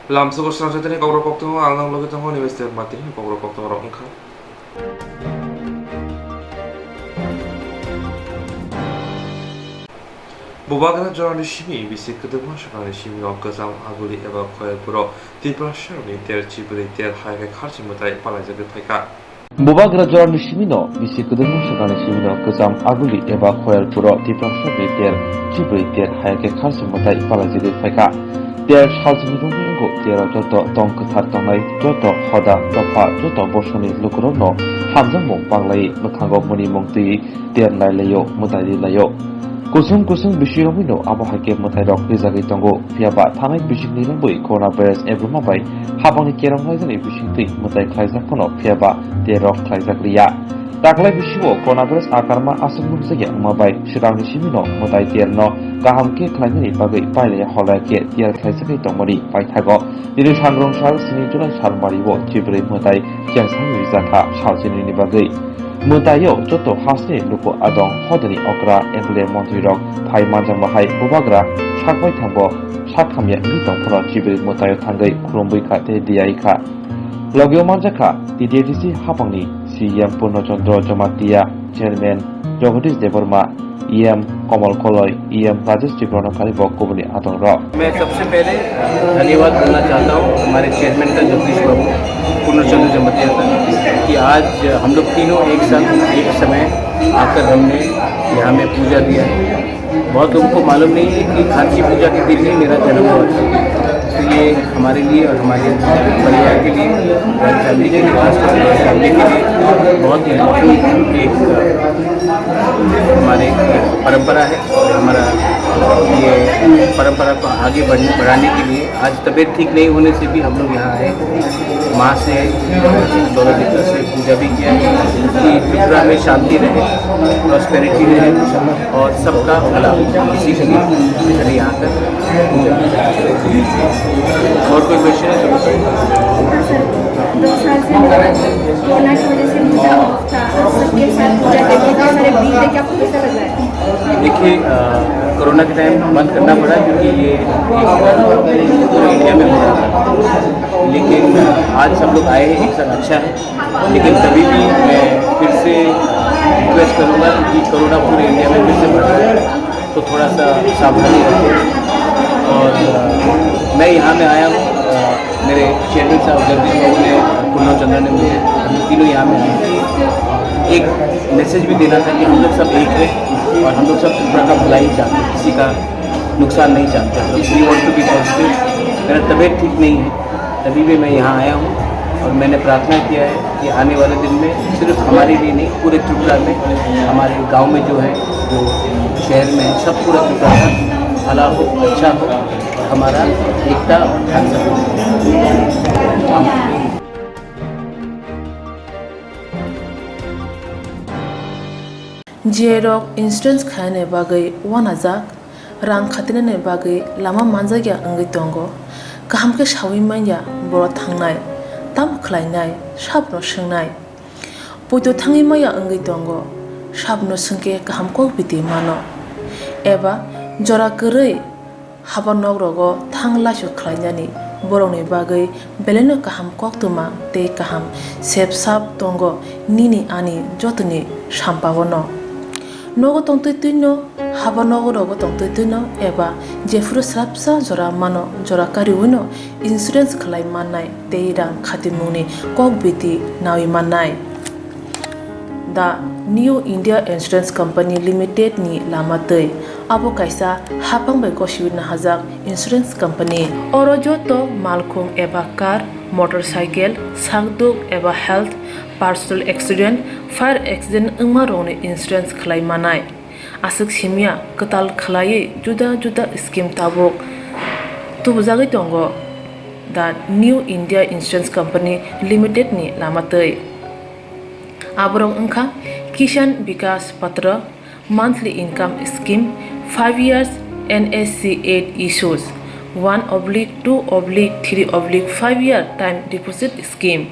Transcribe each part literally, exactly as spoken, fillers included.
Lamsogo swnamjaknai kokrok koktwma ang nang logi tongo, nini Mister Martin ni kokrok koktwma rok wngkha. Bubagra jorani simi bisi kwdwkma swkangni simi o kwcham aguli eba khoyal puro Tiprasarokni ter chibrwi ter hai khe kharchi mwtai palaijagwi phaikha. Bubagra jorani simino bisi kwdwkma swkangni simino kwcham aguli eba khoyal puro Tiprasarokni ter chibrwi ter hai khe kharchi mwtai palaijagwi phaikha. Ter salsini romwi wngkuk, tero joto tong kwthar tongnai, joto hoda dopha, joto bosongni lukurokno hamjakmung panglaiwi mwkhango mwnwi mung twiwi ter nailaio, mwtai rinlaio. Kusung kusung bisi romwino abo hai khe mwtairok rijagwi tongo. Phiya ba thanai bisikni romwi coronavirus ebruma bai habangni kerong laijani bisingtwi mwtai khlaijak phano, phiya ba terrok khlaijak liya. Taklai bisingo coronavirus akarma aswk nukjakya wngma bai swkangni simino mwtai terno kaham khe khlainani bagwi pailaiya holaiya khe tiyar khlaijagwi tongmani paithago. Nini sangrong sal sini July sal mario chibrwi mwtai kensani rijakha salsinini bagwi. Mwtaio joto hasteni luku adong hodani okra M L A montrirok phai manjakma hai bubagra sakbai thango sak hamya wngwi tongphano chibrwi mwtaio thangwi khulumwi kha tei diya kha. Logio manjakha T T A D C hapangni C E M Purno Chandra Jamatia, Chairman Jagadish Debbarma, E M Kamal Koloi, E M Rajesh Tripura no karibo kubuni adong rok. मैं सबसे पहले धन्यवाद बोलना चाहता हूँ हमारे चेयरमैन का, जगदीश बाबू, पूर्णचंद्र जमतिया का, कि आज हम लोग तीनों एक साथ एक समय आकर हमने यहाँ में पूजा दिया है। बहुत लोगों को मालूम नहीं है कि खारची पूजा के दिन ही मेरा जन्म हुआ था। तो ये हमारे लिए और हमारे परिवार के लिए, हमारी फैमिली के लिए, खासतौर पर फैमिली के लिए बहुत महत्वपूर्ण एक हमारे परंपरा है। और हमारा ये परंपरा को आगे बढ़-, बढ़ाने के लिए आज तबीयत ठीक नहीं होने से भी हम लोग यहाँ आए, माँ से, दौलत से पूजा भी किया कि त्रिपुरा में शांति रहे, प्रॉस्पेरिटी रहे और सबका भला हो, इसी के लिए मैंने यहाँ पर पूजा की। और कोई क्वेश्चन है तो बताइए। दो साल से कोरोना की वजह से पूजा off था, सबके साथ पूजा करके इतने सारे भीड़ देख के आपको कैसा लग रहा है? देखिए, अ, कोरोना के टाइम बंद करना पड़ा क्योंकि ये एक, अ, पूरे इंडिया में हो रहा था, लेकिन आज सब लोग आए हैं, एक साथ अच्छा है। लेकिन तभी भी मैं फिर से रिक्वेस्ट करूँगा, क्योंकि कोरोना पूरे इंडिया में फिर से बढ़ रहा है, तो थोड़ा सा सावधानी रखें। और, अ, मैं यहाँ में आया हूँ, अ, मेरे चेयरमैन साहब जगदीश बाबू ने, पूर्णव चंद्र ने, मुझे, हम तीनों यहाँ में आए। एक मैसेज भी देना था कि हम लोग सब एक हैं और हम लोग सब त्रिपुरा का भला ही चाहते हैं, किसी का नुकसान नहीं चाहते। तो we want to be positive। मेरा तबीयत ठीक नहीं है, तभी भी मैं यहाँ आया हूँ और मैंने प्रार्थना किया है कि आने वाले दिन में सिर्फ हमारे लिए नहीं, पूरे त्रिपुरा में, हमारे गांव में जो है, जो शहर में है, सब पूरा त्रिपुरा का भला हो, अच्छा हो और हमारा एकता और ढांचा हो। J rok insurance khainani bagwi uanajak, rang khatinani bagwi lama manjakya wngwi tongo. Kaham khe saui manya borok thangnai, tamo khlainai, sabno swngnai. Poito thangwi manya wngwi tongo, sabno swngkhe kaham kok biti mano. Eba jora kwrwi haba nok rogo thang laisok khlainani borokni bagwi belaino kaham koktwma tei kaham sep sap tongo nini ani jotoni sampao no. Nogo tongtwi twino, haba nogo rogo tongtwi twino eba jephuru swrapsa jora mano, jora kariwino insurance khlai mannai tei rang khatimungni kok biti naui mannai. The New India Insurance Company Limited ni lama twi. Abo kaisa haphang bai gosiwi nahajak insurance company. Oro joto malkhung eba car, motorcycle, sakduk eba health, personal accident, fire accident wngma rokni insurance khlai manai. Aswk simya kwtal khlaiwi juda juda scheme tabuk tubujagwi tongo the New India Insurance Company Limited ni lama twi. Aborok wngkha Kisan Vikas Patra, monthly income scheme, five years N S C eight issues, one oblique two oblique three oblique five year time deposit scheme.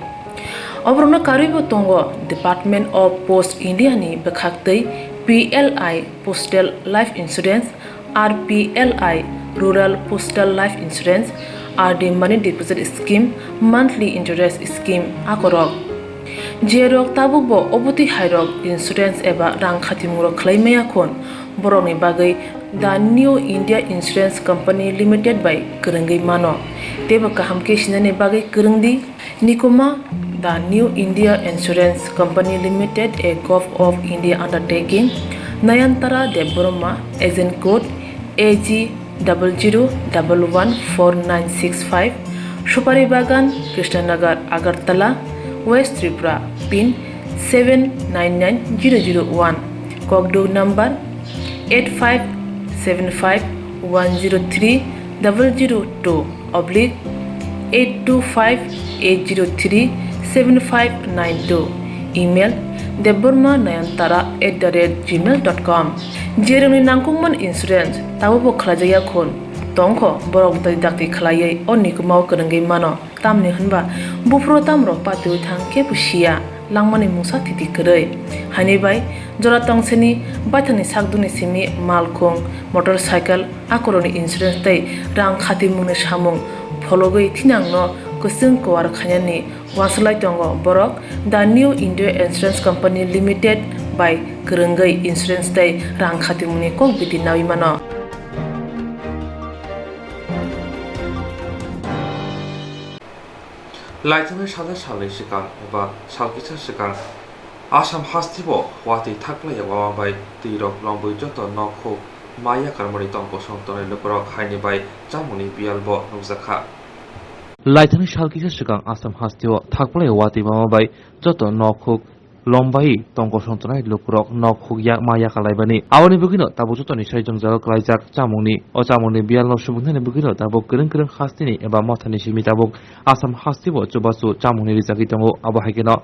Oborokno karwibo tongo Department of Post India ni bwkhaktwi P L I Postal Life Insurance, R P L I Rural Postal Life Insurance, R D money deposit scheme, monthly interest scheme akorok. Jerok tabukbo obotwi hairok insurance eba rang khatimungrok khlai maya khun, borokni bagwi The New India Insurance Company Limited bai kwrwngwi mano. Teibo kaham khe sinani bagwi kwrwngdi. Nikuma, The New India Insurance Company Limited, a Govt of India undertaking, Nayantara Debbarma, agent code A G double zero double one four nine six five, Supari Bagan, Krishnanagar, Agartala, West Tripura, pin seven nine nine zero zero one, Kokduk number eight five seven five one zero three double zero two oblique eight two five eight zero three seven five nine two, email debbarma nayantara at the rate gmail dot com. Jerokni nangkukmani insurance tabukbo khlaijakya khun tongkho, borok dakti khlaiwi o nikumao kwrwngwi mano. Tamni hwnba buphuru tamrok patiwi thang kebo siya, langmani mungsa thiti kwrwi. Haini bai jora tongseni baithangni sakduni simi malkhung, motorcycle, akorokni insurance tei rang khatimungni samung phologwi thinangno kwchwng kuar khainani uansuk lai tongo borok The New India Insurance Company Limited bai kwrwngwi insurance tei rang khatimungni kok biti naui mano. Laithangni salo salni swkang eba sal kisa swkang Assam hasteo watwi thakplaiya wama bai twirok longwi joto nokhuk ma yakarmani tong kosong tongnai lukurok haini bai chamungni biyalbo nukjakha. Laithangni sal kisa swkang Assam hasteo thakplaiya watwi wama bai joto nokhuk longbai tong kosong tongnai lukurok nok huk yak ma yakalaibani. Aboni bwkhwino tabuk jotoni sai jwngjal klaijak chamungni. O chamungni biyalno subuknani bwkhwino tabuk kwrwng kwrwng hasteni eba mothani simi tabuk Assam hasteo chubachu chamungni rijagwi tongo. Abo hai kheno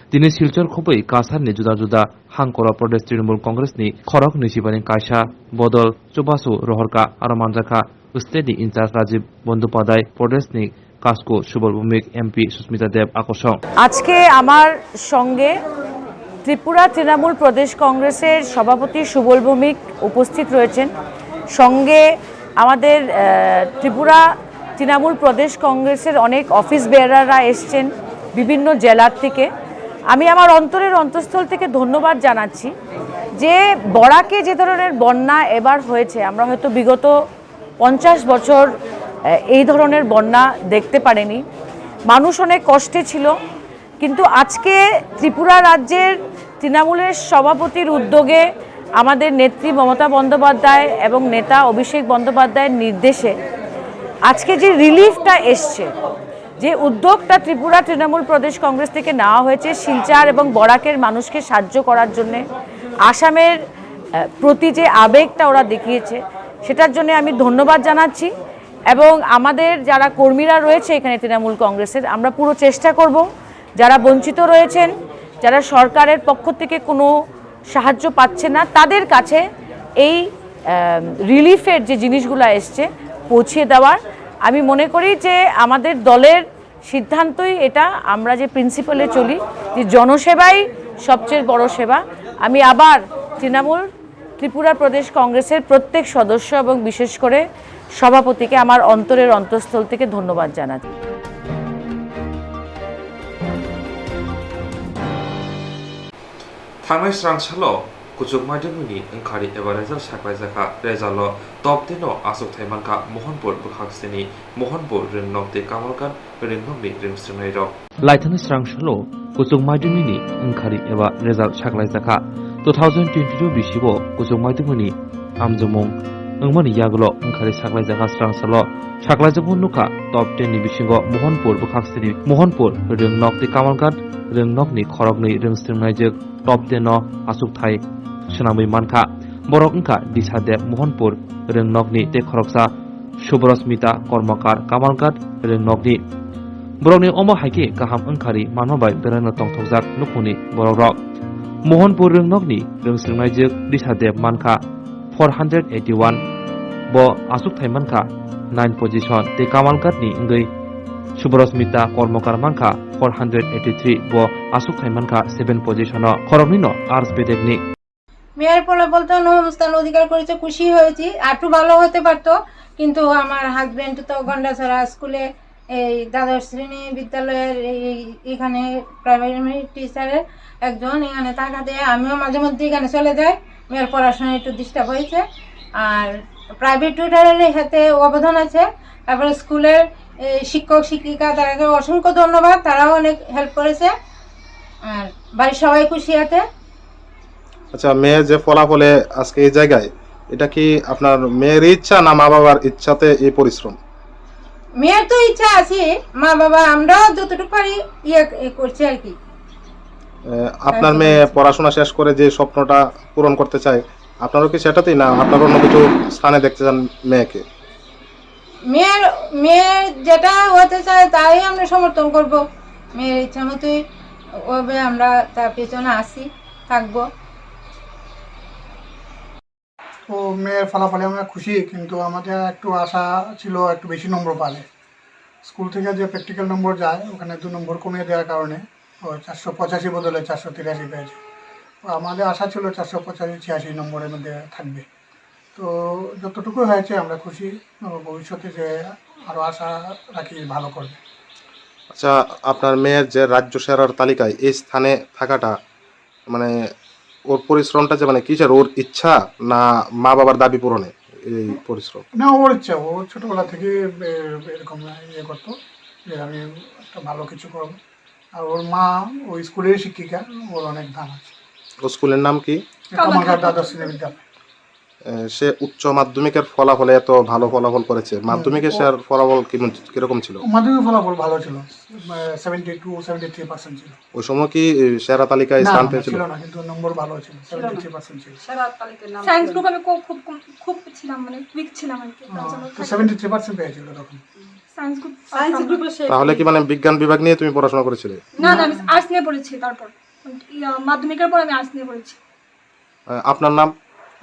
tini Silchar khobwi Kasarni juda juda hangkoro Pradesh Trinamool Congressni khorok nwi sibani kaisa bodol chubachu rohorkha aro manjakha state ni in charge Rajiv Bandopadhyay, Pradesh ni Kasko Subol Bhumik, M P Susmita Dev akosong. আজকে আমার সঙ্গে ত্রিপুরা তৃণমূল প্রদেশ কংগ্রেসের সভাপতি সুবল ভৌমিক উপস্থিত রয়েছেন, সঙ্গে আমাদের, আহ, ত্রিপুরা তৃণমূল প্রদেশ কংগ্রেসের অনেক অফিস বেয়ারাররা এসছেন বিভিন্ন জেলার থেকে। আমি আমার অন্তরের অন্তঃস্থল থেকে ধন্যবাদ জানাচ্ছি যে বরাকে যে ধরনের বন্যা এবার হয়েছে, আমরা হয়তো বিগত পঞ্চাশ বছর, আহ, এই ধরনের বন্যা দেখতে পারেনি। মানুষ অনেক কষ্টে ছিল, কিন্তু আজকে ত্রিপুরা রাজ্যের তৃণমূলের সভাপতির উদ্যোগে, আমাদের নেত্রী মমতা বন্দ্যোপাধ্যায় এবং নেতা অভিষেক বন্দ্যোপাধ্যায়ের নির্দেশে আজকে যে রিলিফটা এসছে, যে উদ্যোগটা ত্রিপুরা তৃণমূল প্রদেশ কংগ্রেস থেকে নেওয়া হয়েছে শিলচর এবং বরাকের মানুষকে সাহায্য করার জন্যে, আসামের, আহ, প্রতি যে আবেগটা ওরা দেখিয়েছে, সেটার জন্য আমি ধন্যবাদ জানাচ্ছি। এবং আমাদের যারা কর্মীরা রয়েছে এখানে তৃণমূল কংগ্রেসের, আমরা পুরো চেষ্টা করব যারা বঞ্চিত রয়েছেন, যারা সরকারের পক্ষ থেকে কোনো সাহায্য পাচ্ছে না, তাদের কাছে এই, আহ, রিলিফের যে জিনিসগুলো এসছে পৌঁছিয়ে দেওয়ার। আমি মনে করি যে আমাদের দলের সিদ্ধান্তই এটা, আমরা যে প্রিন্সিপালে চলি, যে জনসেবাই সবচেয়ে বড় সেবা। আমি আবার তৃণমূল ত্রিপুরা প্রদেশ কংগ্রেসের প্রত্যেক সদস্য এবং বিশেষ করে সভাপতিকে আমার অন্তরের অন্তঃস্থল থেকে ধন্যবাদ জানাচ্ছি। Thangnai srangsalo kuchuk maidumuni wngkhari eba result saklaijakha. Resulto top ten o achukthai mankha Mohanpur bwkhaksini Mohanpur Rwngnok tei Kamalghat Rwngnokni rwngswrwngnairok. Laithani srangsalo kuchuk maidumuni wngkhari eba result saklaijakha. Two thousand twenty-two bisio kuchuk maidumuni amjomung wngmani yagulo wngkhari saklaijakha srangsalo. Saklaijakmung nukha top ten ni bisingo Mohanpur bwkhaksini Mohanpur Rwngnok tei Kamalghat Rwngnokni khoroknwi rwngswrwngnaijak top ten o achukthai swnamwi mankha. Borok wngkha Disha Deb Mohanpur Rwngnokni tei khoroksa Subrosmita Kormokar Kamalghat Rwngnokni. Borokni omo hai khe kaham wngkhari manma bai beraino tongthokjak nukhungni borokrok. Mohanpur Rwngnokni rwngswrwngnaijak Disha Deb mankha four hundred eighty-one, bo achukthai mankha nine position, tei Kamalghatni wngwi Subrosmita Kormokar mankha four hundred eighty-three, bo achukthai mankha seven position o, khoroknwino arts bedekni. মেয়ের ফলাফল তো নবম স্থান অধিকার করেছে, খুশি হয়েছি। আরটু ভালো হতে পারতো, কিন্তু আমার হাজবেন্ড তো গন্ডাছড়া স্কুলে এই দ্বাদশ শ্রেণী বিদ্যালয়ের এই, এখানে প্রাইমারি টিচারের একজন। এখানে থাকাতে আমিও মাঝে মধ্যে এখানে চলে যাই। মেয়ের পড়াশোনা একটু ডিস্টার্ব হয়েছে। আর প্রাইভেট টিউটরের হাতে অবদান আছে। তারপরে স্কুলের এই শিক্ষক শিক্ষিকা, তাদেরকে অসংখ্য ধন্যবাদ, তারাও অনেক হেল্প করেছে। আর বাড়ির সবাই খুশি আছে। আচ্ছা, মেয়ে যে ফলাফলে আজকে এই জায়গায়, এটা কি আপনার মেয়ের ইচ্ছা না মা বাবার ইচ্ছাতে এই পরিশ্রম? মেয়ের তো ইচ্ছা আছে, মা বাবা আমরাও যতটুকু পারি ইয়ে, ইয়ে করছি আর কি। আহ, আপনার মেয়ে পড়াশোনা শেষ করে যে স্বপ্নটা পূরণ করতে চায়, আপনারও কি সেটাতেই, না আপনার অন্য কিছু স্থানে দেখতে চান মেয়েকে? মেয়ের, মেয়ের যেটা হতে চায় তাই আমরা সমর্থন করব। মেয়ের ইচ্ছা মতোই হবে, আমরা তার পেছনে আছি, থাকবো। ও মেয়ের ফলাফলে আমরা খুশি, কিন্তু আমাদের একটু আশা ছিল একটু বেশি নম্বর পাবে। স্কুল থেকে যে প্র্যাকটিক্যাল নম্বর যায়, ওখানে দু নম্বর কমিয়ে দেওয়ার কারণে ও চারশো পঁচাশি বদলে চারশো তিরাশি পেয়েছে। তো আমাদের আশা ছিল চারশো পঁচাশি ছিয়াশি নম্বরের মধ্যে থাকবে। তো যতটুকু হয়েছে আমরা খুশি। ও ভবিষ্যতে যে আরও আশা রাখি ভালো করবে। আচ্ছা, আপনার মেয়ের যে রাজ্য সেরার তালিকায় এই স্থানে থাকাটা, মানে, ওর পরিশ্রমটা যে, মানে, কিসের, ওর ইচ্ছা না মা বাবার দাবি পূরণে এই পরিশ্রম? না, ওর ইচ্ছা, ও ছোটবেলা থেকে এ-, এরকম ইয়ে করতো যে আমি একটা ভালো কিছু করবো। আর ওর মা ওই স্কুলের শিক্ষিকা, ওর অনেক দাম আছে। ও স্কুলের নাম কি? কামারঘাট কামারঘাট। দ্বাদশ শ্রেণী বিদ্যালয়। এ, সে উচ্চ মাধ্যমিকের ফলাফলে এত ভালো ফলাফল করেছে, হুম। মাধ্যমিকে ও সে আর ফলাফল কিমন, কিরকম ছিল? মাধ্যমিক ফলাফল ভালো ছিল, seventy two, seventy three percent ছিল। ওই সময় কি, এ, সেরা তালিকায় না, স্থান না, পেয়েছিল? ছিল না, কিন্তু নম্বর ভালো ছিল, ছিল না। সেভেন্টি থ্রি পার্সেন্ট ছিল। সায়েন্স গ্রুপ আমি খুব, খুব কম, খুব ছিলাম, মানে, উইক ছিলাম আর কি, তার ও, জন্য তো থাকি। সেভেন্টি থ্রি পার্সেন্ট পেয়েছিল তখন। সায়েন্স গ্রুপ সায়েন্স পারতাম না। গ্রুপে সে তাহলে কি, মানে, বিজ্ঞান বিভাগ নিয়ে তুমি পড়াশোনা করেছিলে? না, না, আমি আর্টস নিয়ে পড়েছি তারপর। ইয়া, মাধ্যমিকের পর আমি আর্টস নিয়ে পড়েছি। আহ, আপনার নাম?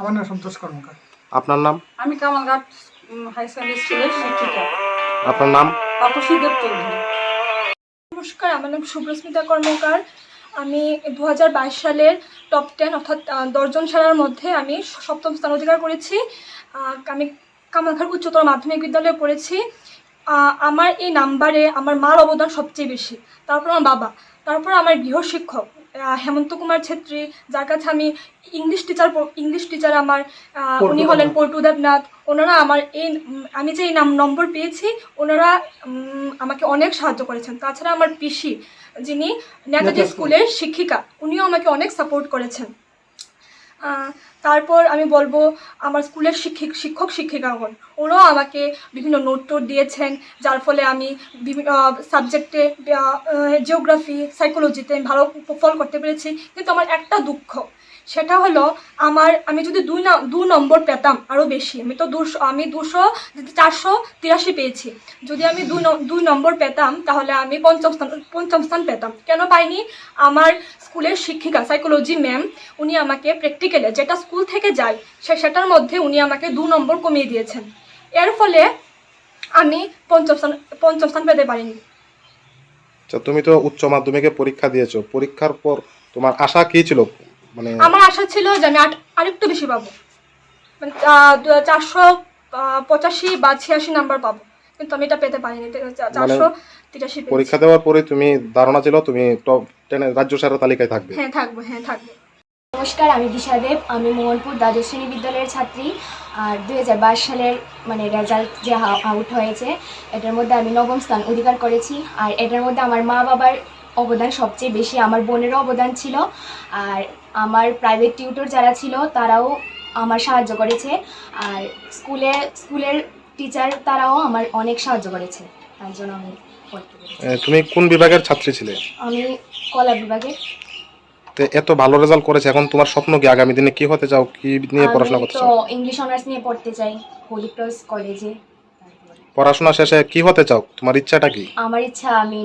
আমার নাম সন্তোষ কর্মকার। আপনার নাম? আমি কামালঘাট, উম, হাই সেকেন্ডারি স্কুলের শিক্ষিকা। আপনার নাম? তপসী দেব চৌধুরী। নমস্কার, আমার নাম শুভ্রস্মিতা কর্মকার। আমি দু হাজার বাইশ সালের টপ টেন, অর্থাৎ, আহ, দশ জন সেরার মধ্যে আমি স-, সপ্তম স্থান অধিকার করেছি। আহ, আমি কামালঘাট উচ্চতর মাধ্যমিক বিদ্যালয়ে পড়েছি। আহ, আমার এই নাম্বারে আমার মার অবদান সবচেয়ে বেশি, তারপর আমার বাবা, তারপর আমার গৃহশিক্ষক, আহ, হেমন্ত কুমার ছেত্রী, যার কাছে আমি ইংলিশ টিচার প-, ইংলিশ টিচার আমার, আহ, পল্টু উনি হলেন দেবনাথ। পল্টু দেবনাথ। ওনারা আমার এই, উম, আমি যে এই নাম, নম্বর পেয়েছি, ওনারা, উম, আমাকে অনেক সাহায্য করেছেন। তাছাড়া আমার পিসি, যিনি নেতাজি নেতাজি স্কুলের শিক্ষিকা, উনিও আমাকে অনেক সাপোর্ট করেছেন। আহ, তারপর আমি বলবো আমার স্কুলের শিক্ষিক, শিক্ষক শিক্ষিকাগণ, ওরাও আমাকে বিভিন্ন নোট টোট দিয়েছেন, যার ফলে আমি বিভি-, আহ, সাবজেক্টে, আহ, আহ, জিওগ্রাফি, সাইকোলজিতে আমি ভালো ফল করতে পেরেছি। কিন্তু আমার একটা দুঃখ, সেটা হলো আমার, আমি যদি দুই না-, দু নম্বর পেতাম আরও বেশি, আমি তো দুশো, আমি দুশো, যদি চারশো তিরাশি পেয়েছি, যদি আমি দুই ন-, দুই নম্বর পেতাম, তাহলে আমি পঞ্চম স্থান, পঞ্চম স্থান পেতাম। কেন পাইনি? আমার স্কুলের শিক্ষিকা, সাইকোলজি ম্যাম, উনি আমাকে প্র্যাকটিক্যালে যেটা স্কুল থেকে যায়, সে, সেটার মধ্যে উনি আমাকে দু নম্বর কমিয়ে দিয়েছেন। এর ফলে আমি পঞ্চম স্থান, পঞ্চম স্থান পেতে পারিনি। আচ্ছা, তুমি তো উচ্চ মাধ্যমিকে পরীক্ষা দিয়েছো, পরীক্ষার পর তোমার আশা কি ছিল? মানে, আমার আশা ছিল যে আমি আট-, আরেকটু বেশি পাবো, মানে, আহ, দু-, চারশো, আহ, পঁচাশি বা ছিয়াশি নাম্বার পাবো, কিন্তু আমি এটা পেতে পারিনি। তে-, চা-, মানে, চারশো তিরাশি পেয়েছি। পরীক্ষা দেওয়ার পরে তুমি ধারণা ছিল তুমি টপ টেনে রাজ্য সেরা তালিকায় থাকবে? হ্যাঁ, থাকবো, হ্যাঁ, থাকবো। নমস্কার, আমি দিশা দেব। আমি মোহনপুর দ্বাদশ শ্রেণী বিদ্যালয়ের ছাত্রী। আর দুই হাজার বাইশ সালের, মানে, রেজাল্ট যে হা-, আউট হয়েছে, এটার মধ্যে আমি নবম স্থান অধিকার করেছি। আর এটার মধ্যে আমার মা বাবার অবদান সবচেয়ে বেশি, আমার বোনেরও অবদান ছিল। আর আমার প্রাইভেট টিউটর যারা ছিল, তারাও আমার সাহায্য করেছে। আর স্কুলে, স্কুলের টিচার, তারাও আমার অনেক সাহায্য করেছে, তার জন্য আমি পড়তে পেরেছি। এ, তুমি কোন বিভাগের ছাত্রী ছিলে? আমি কলা বিভাগে। তো এত ভালো রেজাল্ট করেছে, এখন তোমার স্বপ্ন কি? আগামী দিনে কি হতে চাও, কি নিয়ে পড়াশোনা আমি করতে তো চাও? ইংলিশ অনার্স নিয়ে পড়তে চাই, হোলি ক্রস কলেজে। পড়াশোনা শেষে কি হতে চাও, তোমার ইচ্ছাটা কি? আমার ইচ্ছা, আমি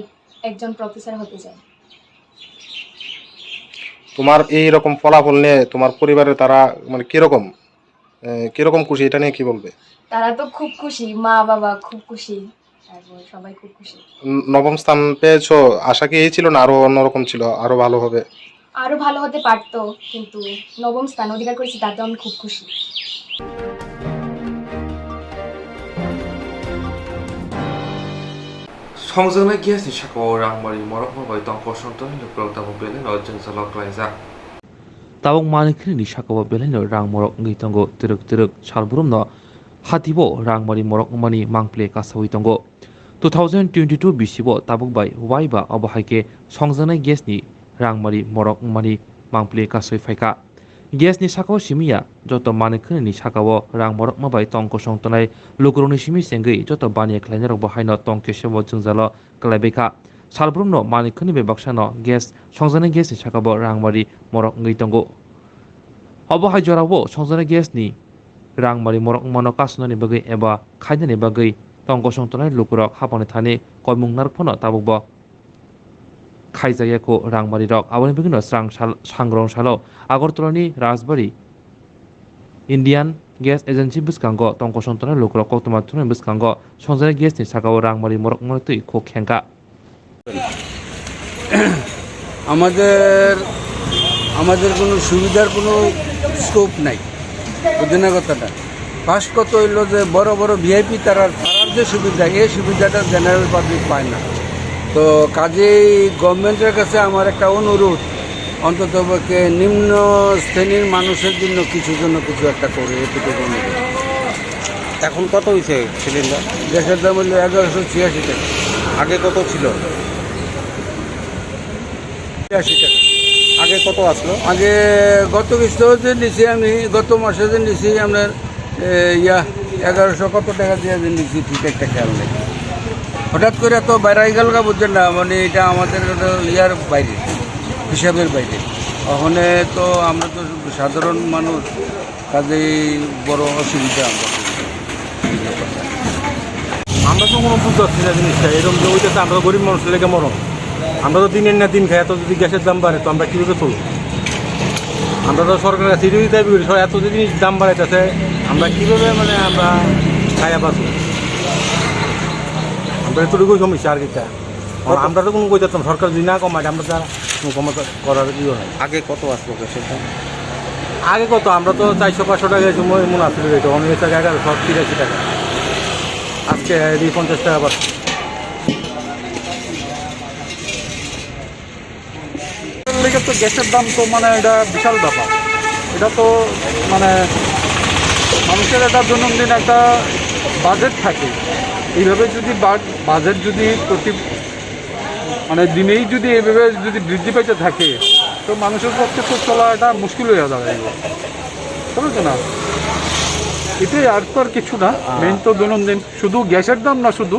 একজন প্রফেসর হতে চাই। তোমার এই রকম ফলাফল নিয়ে তোমার পরিবারের তারা, মানে, কিরকম, এ, কিরকম খুশি, এটা নিয়ে কি বলবে? তারা তো খুব খুশি, মা বাবা খুব খুশি, তারপর সবাই খুব খুশি। ন-, নবম স্থান পেয়েছো, আশা কি এই ছিল না আরো অন্যরকম ছিল, আরো ভালো হবে? আরও ভালো হতে পারতো, কিন্তু নবম স্থান অধিকার করেছি, তাতে আমি খুব খুশি। Songjaknai gas ni sakao rangmari morokma bai tongkosong tongnai lukurok tabuk belai no jwngjalo klaijak. Tabuk manwi khwnini sakao belai no rang morok wngwi tongo twrwk twrwk, salbrum no hatibo rangmari morok wngmani mangpli kasawi tongo. Two thousand twenty-two bisibo tabuk bai waiba obo hai khe songjaknai gas ni rangmari morok wngmani mangpli kaswi phaikha. Gas ni sakao simi ya, joto manwi khwnini sakao rang morokma bai tongkosong tongnai lukurokni simi chengwi joto baniya khlainairokbo haino tongkesebo jwngjalo kwlaibaikha. Salbrumno manwi khwnwi bai baksano gas, songjaknai gas ni sakao rangmari morok wngwi tongo. Obo hai jorao songjaknai gas ni rangmari morok wngmano kasonani bagwi eba khainani bagwi tongkosong tongnai lukurok hapangni thani koimung narwk phano tabukbo khaijakya kho rangmari rok. Aboni bagwino srang sal, sangrong salo Agartala ni Rajbari Indian Gas Agency bwskango tongkosong tongnai lukurok koktwma thumnai bwskango songjaknai gas ni sakao rangmari morok wngmani twi khuk khengkha. আমাদের আমাদের কোনো সুবিধার কোনো স্কোপ নাই, বুঝলেন না কথাটা? ফার্স্ট কথা হইলো যে বড় বড় ভিআইপি তারা, তারার যে সুবিধা, এই সুবিধাটা জেনারেল পাবলিক পায় না। তো কাজেই গভর্নমেন্টের কাছে আমার একটা অনুরোধ, অন্তত পক্ষে নিম্ন শ্রেণীর মানুষের জন্য কিছু জন্য কিছু একটা করে, এটুকু অনুরোধ। এখন কত হইছে সিলিন্ডার? গ্যাসের দাম হইলো এগারোশো ছিয়াশি টাকা। আগে কত ছিল? ছিয়াশি টাকা। আগে কত আসলো? আগে গত কিস্তিতে নিছি আমি, গত মাসে যে নিছি আপনার, এ, ইয়া, এগারোশো কত টাকা দিয়ে যে নিছি, ঠিক একটা খেয়াল নেই। হঠাৎ করে তো বাইরে গেল গা, বুঝছেন না, মানে এটা আমাদের হলো ইয়ার বাইরে, হিসাবের বাইরে। ওখানে তো আমরা তো সাধারণ মানুষ, কাজেই বড় অসুবিধা আমরা। আমরা তো কোনো বুঝতে পারছি না জিনিসটা, এরকম যে হইতেছে, আমরা তো গরিব মানুষের লেগে মরণ। আমরা তো দিনের না দিন খাই, এত যদি গ্যাসের দাম বাড়ে তো আমরা কীভাবে চলবো? আমরা তো সরকারের কাছে এটাই দাবি করি, সর-, এত যে জিনিস দাম বাড়াইতেছে, আমরা কীভাবে মানে আমরা খাইয়া বাঁচবো? আমরা এতটুকুই সমস্যা আর কিতা। আর আমরা তো কোনো কই যেতাম, সরকার যদি না কমায়, আমরা তো আর কোনো কমাতে করার ইয়েও নাই। আগে কত আসলো গ্যাসের দাম? আগে কত? আমরা তো চারশো পাঁচশো টাকা এই সময় মনে আসছিল, রেট অনেক টাকা, এগারোশো তিরাশি টাকা। আজকে এই পঞ্চাশ টাকা বাড়ছে। লেগে তো গ্যাসের দাম তো মানে এটা বিশাল ব্যাপার। এটা তো মানে মানুষের একটা দৈনন্দিন একটা বাজেট থাকে। এইভাবে যদি বা-, বাজেট যদি প্রতি মানে দিনেই যদি এইভাবে যদি বৃদ্ধি পাইতে থাকে, তো মানুষের পক্ষে তো চলা এটা মুশকিল হয়ে দাঁড়ায়, বুঝছো না? এটাই, আর তো আর কিছু না। মেইন তো দৈনন্দিন শুধু গ্যাসের দাম না, শুধু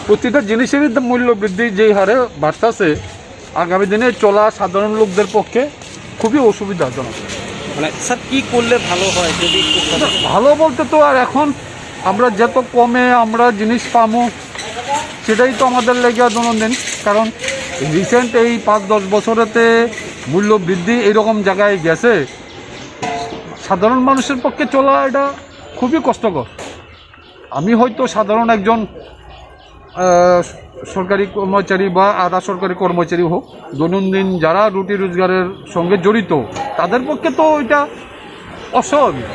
প্রতিটা জিনিসেরই দাম, মূল্য বৃদ্ধি যেই হারে বাড়তেছে, আগামী দিনে চলা সাধারণ লোকদের পক্ষে খুবই অসুবিধাজনক। মানে স্যার, কি করলে ভালো হয় যদি একটু না, ভালো বলতে তো আর এখন আমরা যত কমে আমরা জিনিস পামু, সেটাই তো আমাদের লেগে দৈনন্দিন। কারণ রিসেন্ট এই পাঁচ দশ বছরেতে মূল্য বৃদ্ধি এইরকম জায়গায় গেছে, সাধারণ মানুষের পক্ষে চলা এটা খুবই কষ্টকর। আমি হয়তো সাধারণ একজন, আহ, সরকারি কর্মচারী বা আধা সরকারি কর্মচারী হোক, দৈনন্দিন যারা রুটি রোজগারের সঙ্গে জড়িত, তাদের পক্ষে তো এটা অস্বাভাবিক,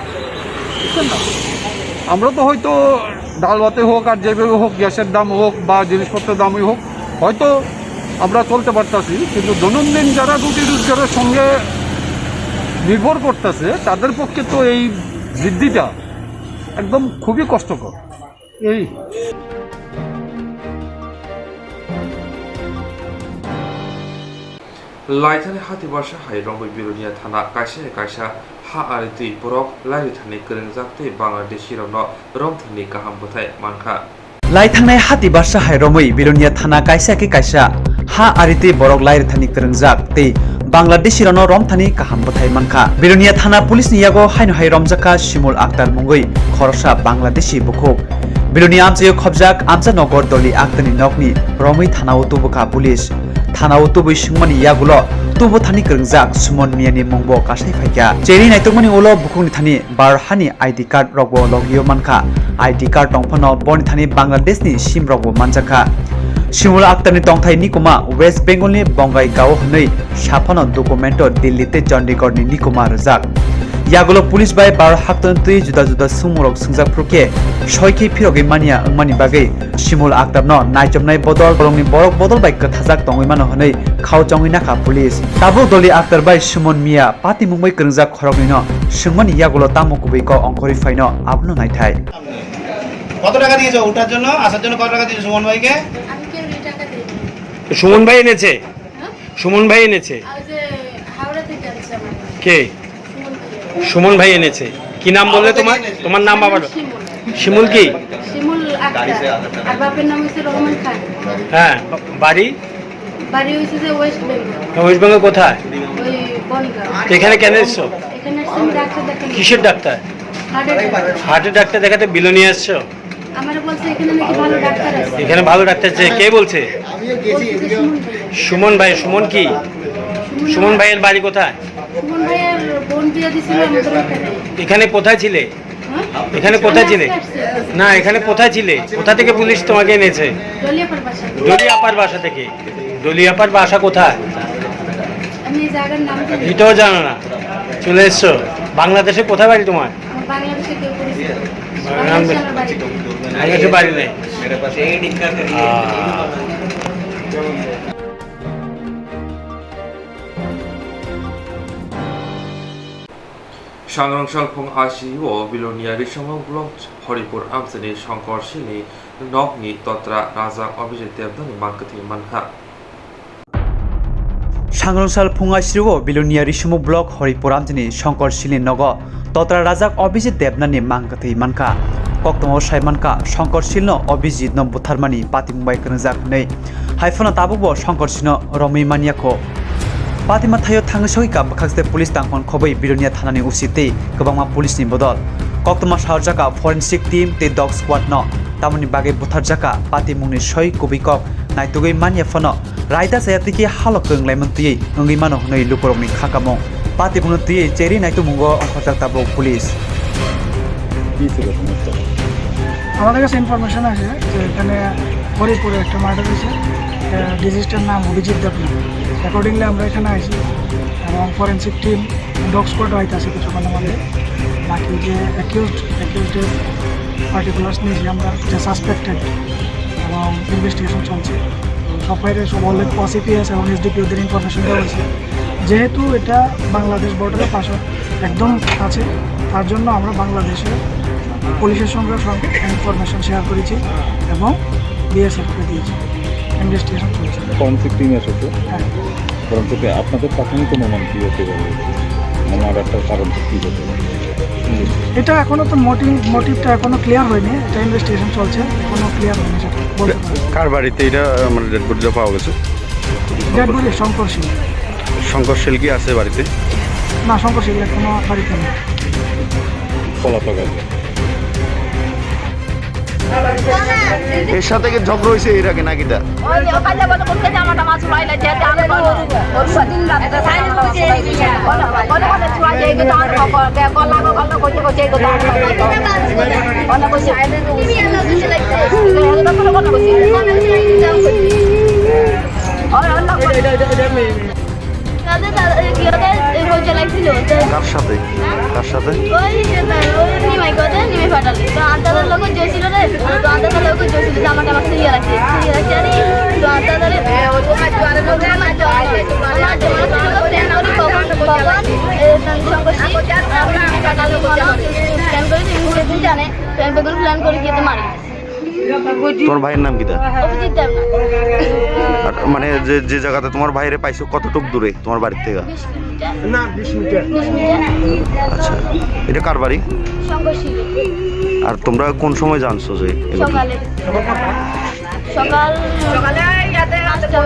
বুঝছেন না? আমরা তো হয়তো ডাল ভাতে হোক আর যেভাবে হোক, গ্যাসের দাম হোক বা জিনিসপত্রের দামই হোক, হয়তো আমরা চলতে পারতাছি, কিন্তু দৈনন্দিন যারা রুটি রোজগারের সঙ্গে নির্ভর করতেছে, তাদের পক্ষে তো এই বৃদ্ধিটা একদম খুবই কষ্টকর। এই Laithani hati barsa hai romwi Bilonia thana kaisa kaisa ha ari twi borok lairithani kwrwngjak tei Bangladeshi rokno romthani kaham bwthai mankha. Lai thangnai hati barsa hai romwi Bilonia thana kaisa khe kaisa ha ari tei borok lairithani kwrwngjak tei Bangladeshi rokno romthani kaham bwthai mankha. Bilonia thana police ni yago haino hai romjakha Simul Akhtar mungwi khoroksa Bangladeshi bukhuk. Bilonia amchaio khobjak Amcha Nogor Doli Akhtar ni nokni romwi thanao tubukha police. Thanao tubui swngmani yagulo tubu thani kwrwngjak Suman Miyani mungbo kasai phaikha. Cherwi naitokmani ulo bukhukni thani Bharat hani I D card rokbo logio mankha. I D card tongphano boni thani Bangladesh ni sim rokbo manjakha. Shimul Akhtarni tongthai nikuma West Bengalni Bongaigao hwnwi saphano documento Delhi tei Chandigarhni nikuma rwjak. Yagulo police bai Bharat haktorni twi juda juda swngmungrok swngjak phuru khe soi khe phirogwi manya wngmani bagwi Shimul Akhtarno naichomnai bodol bolongni borok bodol bai kwthajak tongwi mano hwnwi khao chongwi nakha police. Tabuk Dolly Akhtar bai Suman Mia patimung bai kwrwngjak khoroknwino swngmani yagulo tamo kubui kok ongkhorwi phaino abono naithai. কত টাকা দিয়েছো ওঠার জন্য, আসার জন্য কত টাকা দিয়েছো সুমন ভাইকে? আমি কেউ দুই টাকা দিইনি। সুমন ভাই এনেছে? হ্যাঁ? সুমন ভাই এনেছে? আর ওই যে হাওড়া থেকে আনছে আমার। কে? সুমন ভাই। সুমন ভাই এনেছে। কি নাম বললে তোমার? তোমার নাম আমার আবার? শিমুল। শিমুল কি? শিমুল আক্তার। আর বাপের নাম হচ্ছে রহমান খান। হ্যাঁ, বা-, বাড়ি? বাড়ি হচ্ছে যে ওয়েস্ট বেঙ্গল। ওয়েস্ট বেঙ্গল কোথায়? ওই বনগাঁও। তো এখানে কেন এসছো? এখানে আসছি আমি ডাক্তার দেখাতে। কিসের ডাক্তার? হার্টের ডাক্তার। হার্টের ডাক্তার দেখাতে বিলোনিয়া এসছো? আমারে বলছে এখানে নাকি ভালো ডাক্তার আছে। এখানে ভালো ডাক্তার আছে, কে বলছে? বলছে যে সুমন ভাই। সুমন ভাই, সুমন কি? সুমন সুমন ভাই। ভাইয়ের বাড়ি কোথায়? সুমন ভাইয়ের বোন বিয়ে দিছিল আমাদের ওখানে। এখানে কোথায় ছিলে? হ্যাঁ? এখানে কোথায় ছিলে? আসতে আসতে। না, এখানে কোথায় ছিলে? কোথা থেকে পুলিশ তোমাকে এনেছে? ডলিয়াপার বাসা। ডলিয়াপার বাসা থেকে। ডলিয়াপার বাসা কোথায়? আমি এই জায়গার নাম জানি না। এটাও জানো না? চলে এসছো। বাংলাদেশে কোথায় বাড়ি তোমার? আমার বাংলাদেশে কেউ পরিচিত নেই। বাংলাদেশ। বাংলাদেশে আমার বাড়ি। বাংলাদেশে বাড়ি নেই। আহ। Sangrong salphung aisi o Bilonia Risomok block Horipur amchini Songkor Silni nokni totra Rajak Abhijit Debnani mang kwthwi mankha. Sangrong salphung aisi o Bilonia Risomok block Horipur amchini Songkor Silni nogo totra Rajak Abhijit Debnani mang kwthwi mankha. Koktwmao sai mankha Songkor Silno Abhijitno butharmani patimung bai kwrwngjak hwnwi. Hai phano tabukbo Songkor Silno romwi manya kho. Patima thaio thangwi sogwi ka bwkhakste police tangkhon khobwi Bilonia thanani O C tei kwbangma police ni bodol. Koktwma saharjaka forensic team tei dog squad no tamoni bagwi butharjaka patimungni soi kubui kok naitugwi manya phano raida chaya twi khe halok kwrwng laimung twiwi wngwi mano hwnwi lukurokni kha kamung. Patimungno twiwi cherwi naitumungo ongkhorjak tabuk police. কি ছিল সমস্যা? আমাদের কাছে ইনফরমেশন আছে যে এখানে হরিপুরে একটা মার্ডার হয়েছে। ডিজিজটার নাম অভিজিৎ দেবনাথ। অ্যাকর্ডিংলি আমরা এখানে আইছি এবং ফরেন্সিক টিম ডগ স্কোয়াড হয়তো আছে কিছুক্ষণের মধ্যে। বাকি যে অ্যাকিউজড, অ্যাকিউজডের পার্টিকুলার্স নিয়েছি আমরা, যে সাসপেক্টেড, এবং ইনভেস্টিগেশন চলছে। তো সব বাইরে সব অলরেডি ওসিপিএস এবং এসডিপিওদের ইনফরমেশন দেওয়া হয়েছে। যেহেতু এটা বাংলাদেশ বর্ডারের পাশে একদম কাছে, তার জন্য আমরা বাংলাদেশের পুলিশের সঙ্গে সব ইনফরমেশন শেয়ার করেছি এবং বিএসএফকে দিয়েছি ইনভেস্টিগেশন চলছে। ফরেন্সিক টিম এসেছে। হ্যাঁ। ফরেন্সিক টিম, আপনাদের প্রাথমিক অনুমান কী হতে পারে? আমার একটা কারণ কী হতে পারে? এটা এখনো তো মোটিভ, মোটিভটা এখনো ক্লিয়ার হয়নি, এটা ইনভেস্টিগেশন চলছে, এখনো ক্লিয়ার হয়নি সেটা বলতে পারবো না। কার বাড়িতে এটা, আহ, মানে, ডেড বডিটা পাওয়া গেছে? ডেড বডি শঙ্কর সিং। শঙ্কর সিং কি আছে বাড়িতে? না, শঙ্কর সিং এখনো বাড়িতে নেই। পলাতক আছে। এর সাথে কি ঝগড়া হয়েছে এর আগে নাকি তা? ওই যে ওখানে বলে, কোন খেতে আমার মাছ উড়াইলে, যে যে আমি বলো। ওর সাথে দিন রাত এটা সাইড করে দিয়ে এসেছে। বলো, বলো, বলো, চুয়া যে এগুলো তো আমার খবর, দে, গলা গো, গলা করতে করতে এগুলো তো আমার খবর। গলা করছে। এগুলো তো পুরো গলা করছে। ওই, ওই, ওই। কাদের দাদা, এই কি ওদের, এই বই চালাইছিল, তো কার সাথে? হ্যাঁ? কার সাথে? ওই যে তার, ওই নিমাই কথা, নিমাই ফাটালি। তো আন্তাদের লোক যে ছিল রে, তো আন্তাদের লোক যে ছিল, যে আমার, আমার সিরিয়াল আছে, সিরিয়াল আছে, আরে, তো আন্তাদের, আমার জন্য ছিল প্ল্যান করি কখন, কখন, এ, সংঘর্ষে, আমি ফাটালি বলা, প্ল্যান করি, তুমি সেদিন জানে, প্ল্যান করি, প্ল্যান করি গিয়ে তো মারি। তোমার ভাইয়ের নাম কিতা? অভিজিৎ দেবনাথ। আর মানে যে, যে জায়গাতে তোমার ভাইরে পাইছো, কতটুক দূরে তোমার বাড়ির থেকে? বিশ কিলোমিটার। না, বিশ মিটার। বিশ মিটার। আচ্ছা, এটা কার বাড়ি? শঙ্কর সিংহ। আর তোমরা কোন সময় জানছো যে এগুলো? সকালে। সকাল সকালে ইয়াতে পাঁচটা।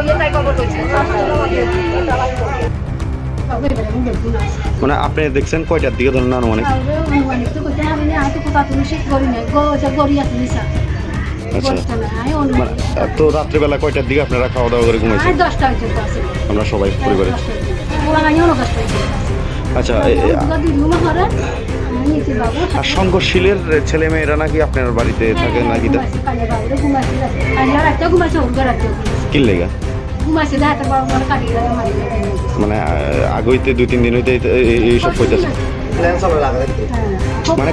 মানে আপনি দেখছেন কয়টার দিকে ধরেন আনুমানিক? আরে, আনুমানিক তো কইতে পারি না, আমি তো কোথা তুমি ঠিক করি না, গো, ওটা গড়ি আছে নিশা। আচ্ছা। বলতে না, আমি অনুমান মানে, করি। তো রাত্রিবেলা কয়টার দিকে আপনারা খাওয়া দাওয়া করে ঘুমাইছেন? আর দশটা পর্যন্ত আছে। আমরা সবাই হ্যাঁ, পরিবারে? দশটা পর্যন্ত। ওরা নাই, ওরা দশটা পর্যন্ত আছে। আচ্ছা, এ, এ, দুর্গা দুই রুমে করে, আর সংঘর্ষশীলের ছেলে মেয়েরা নাকি আপনার বাড়িতে থাকে নাকি? তা কি লেগা? মানে, আহ, আগে হইতে দুই তিন দিন হইতে এই, এই, এইসব হইতেছে। মানে,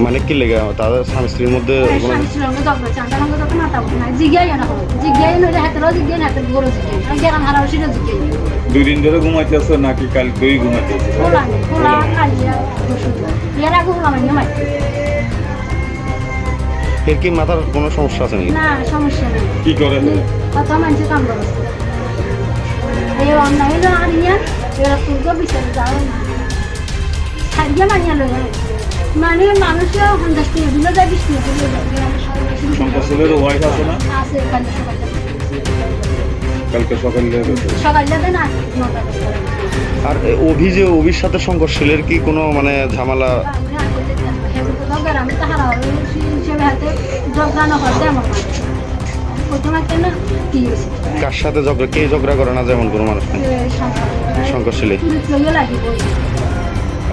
মানে কি লেগা তাদের স্বামী স্ত্রীর মধ্যে কোনো জিজ্ঞাই না, জিজ্ঞাই না, হাতে জিজ্ঞাই না, হাতে বড় জিজ্ঞাই না, গেলাম হারা ওষুধ জিজ্ঞাই না। দুই দিন ধরে ঘুমাইতেছে নাকি কালকেই ঘুমাইতেছে? খোলা নেই, খোলা খালি আর ওষুধ। এর আগে খোলা মানে ঘুমাই। এর কি মাথার কোনো সমস্যা আছে নাকি? না, সমস্যা নেই। কি করে? কত মানুষের কাম করে। এই অন্যায় হলো আর ইয়ার, এরা তুলতো বিচারে যাও না। ছাড়িয়ে মানিয়ে লই। মানে মানুষও পঞ্চাশ টাকা দিলে যায়, বিশ টাকা দিলে যায়। সংঘর্ষশীলের ওয়াইফ আছে না? আছে, ওখানে সবাই। কালকে সকালে গেছে। সকালে যাবে না, নটা দশটা। আর এ, অভি যে, অভির সাথে সংঘর্ষশীলের কি কোনো, মানে, ঝামেলা? আমি তো গ্রামে তো হারা হয়ে গেছি, হিসেবে হাতে ঝগড়া না হয়, তেমন না। প্রথমে কেন কি হয়েছে? কার সাথে ঝগড়া? কে ঝগড়া করে না, যেমন কোনো মানুষ নেই? এ, সংঘর্ষ। সংঘর্ষশীলে। পুলিশ লইয়া লাগি বই।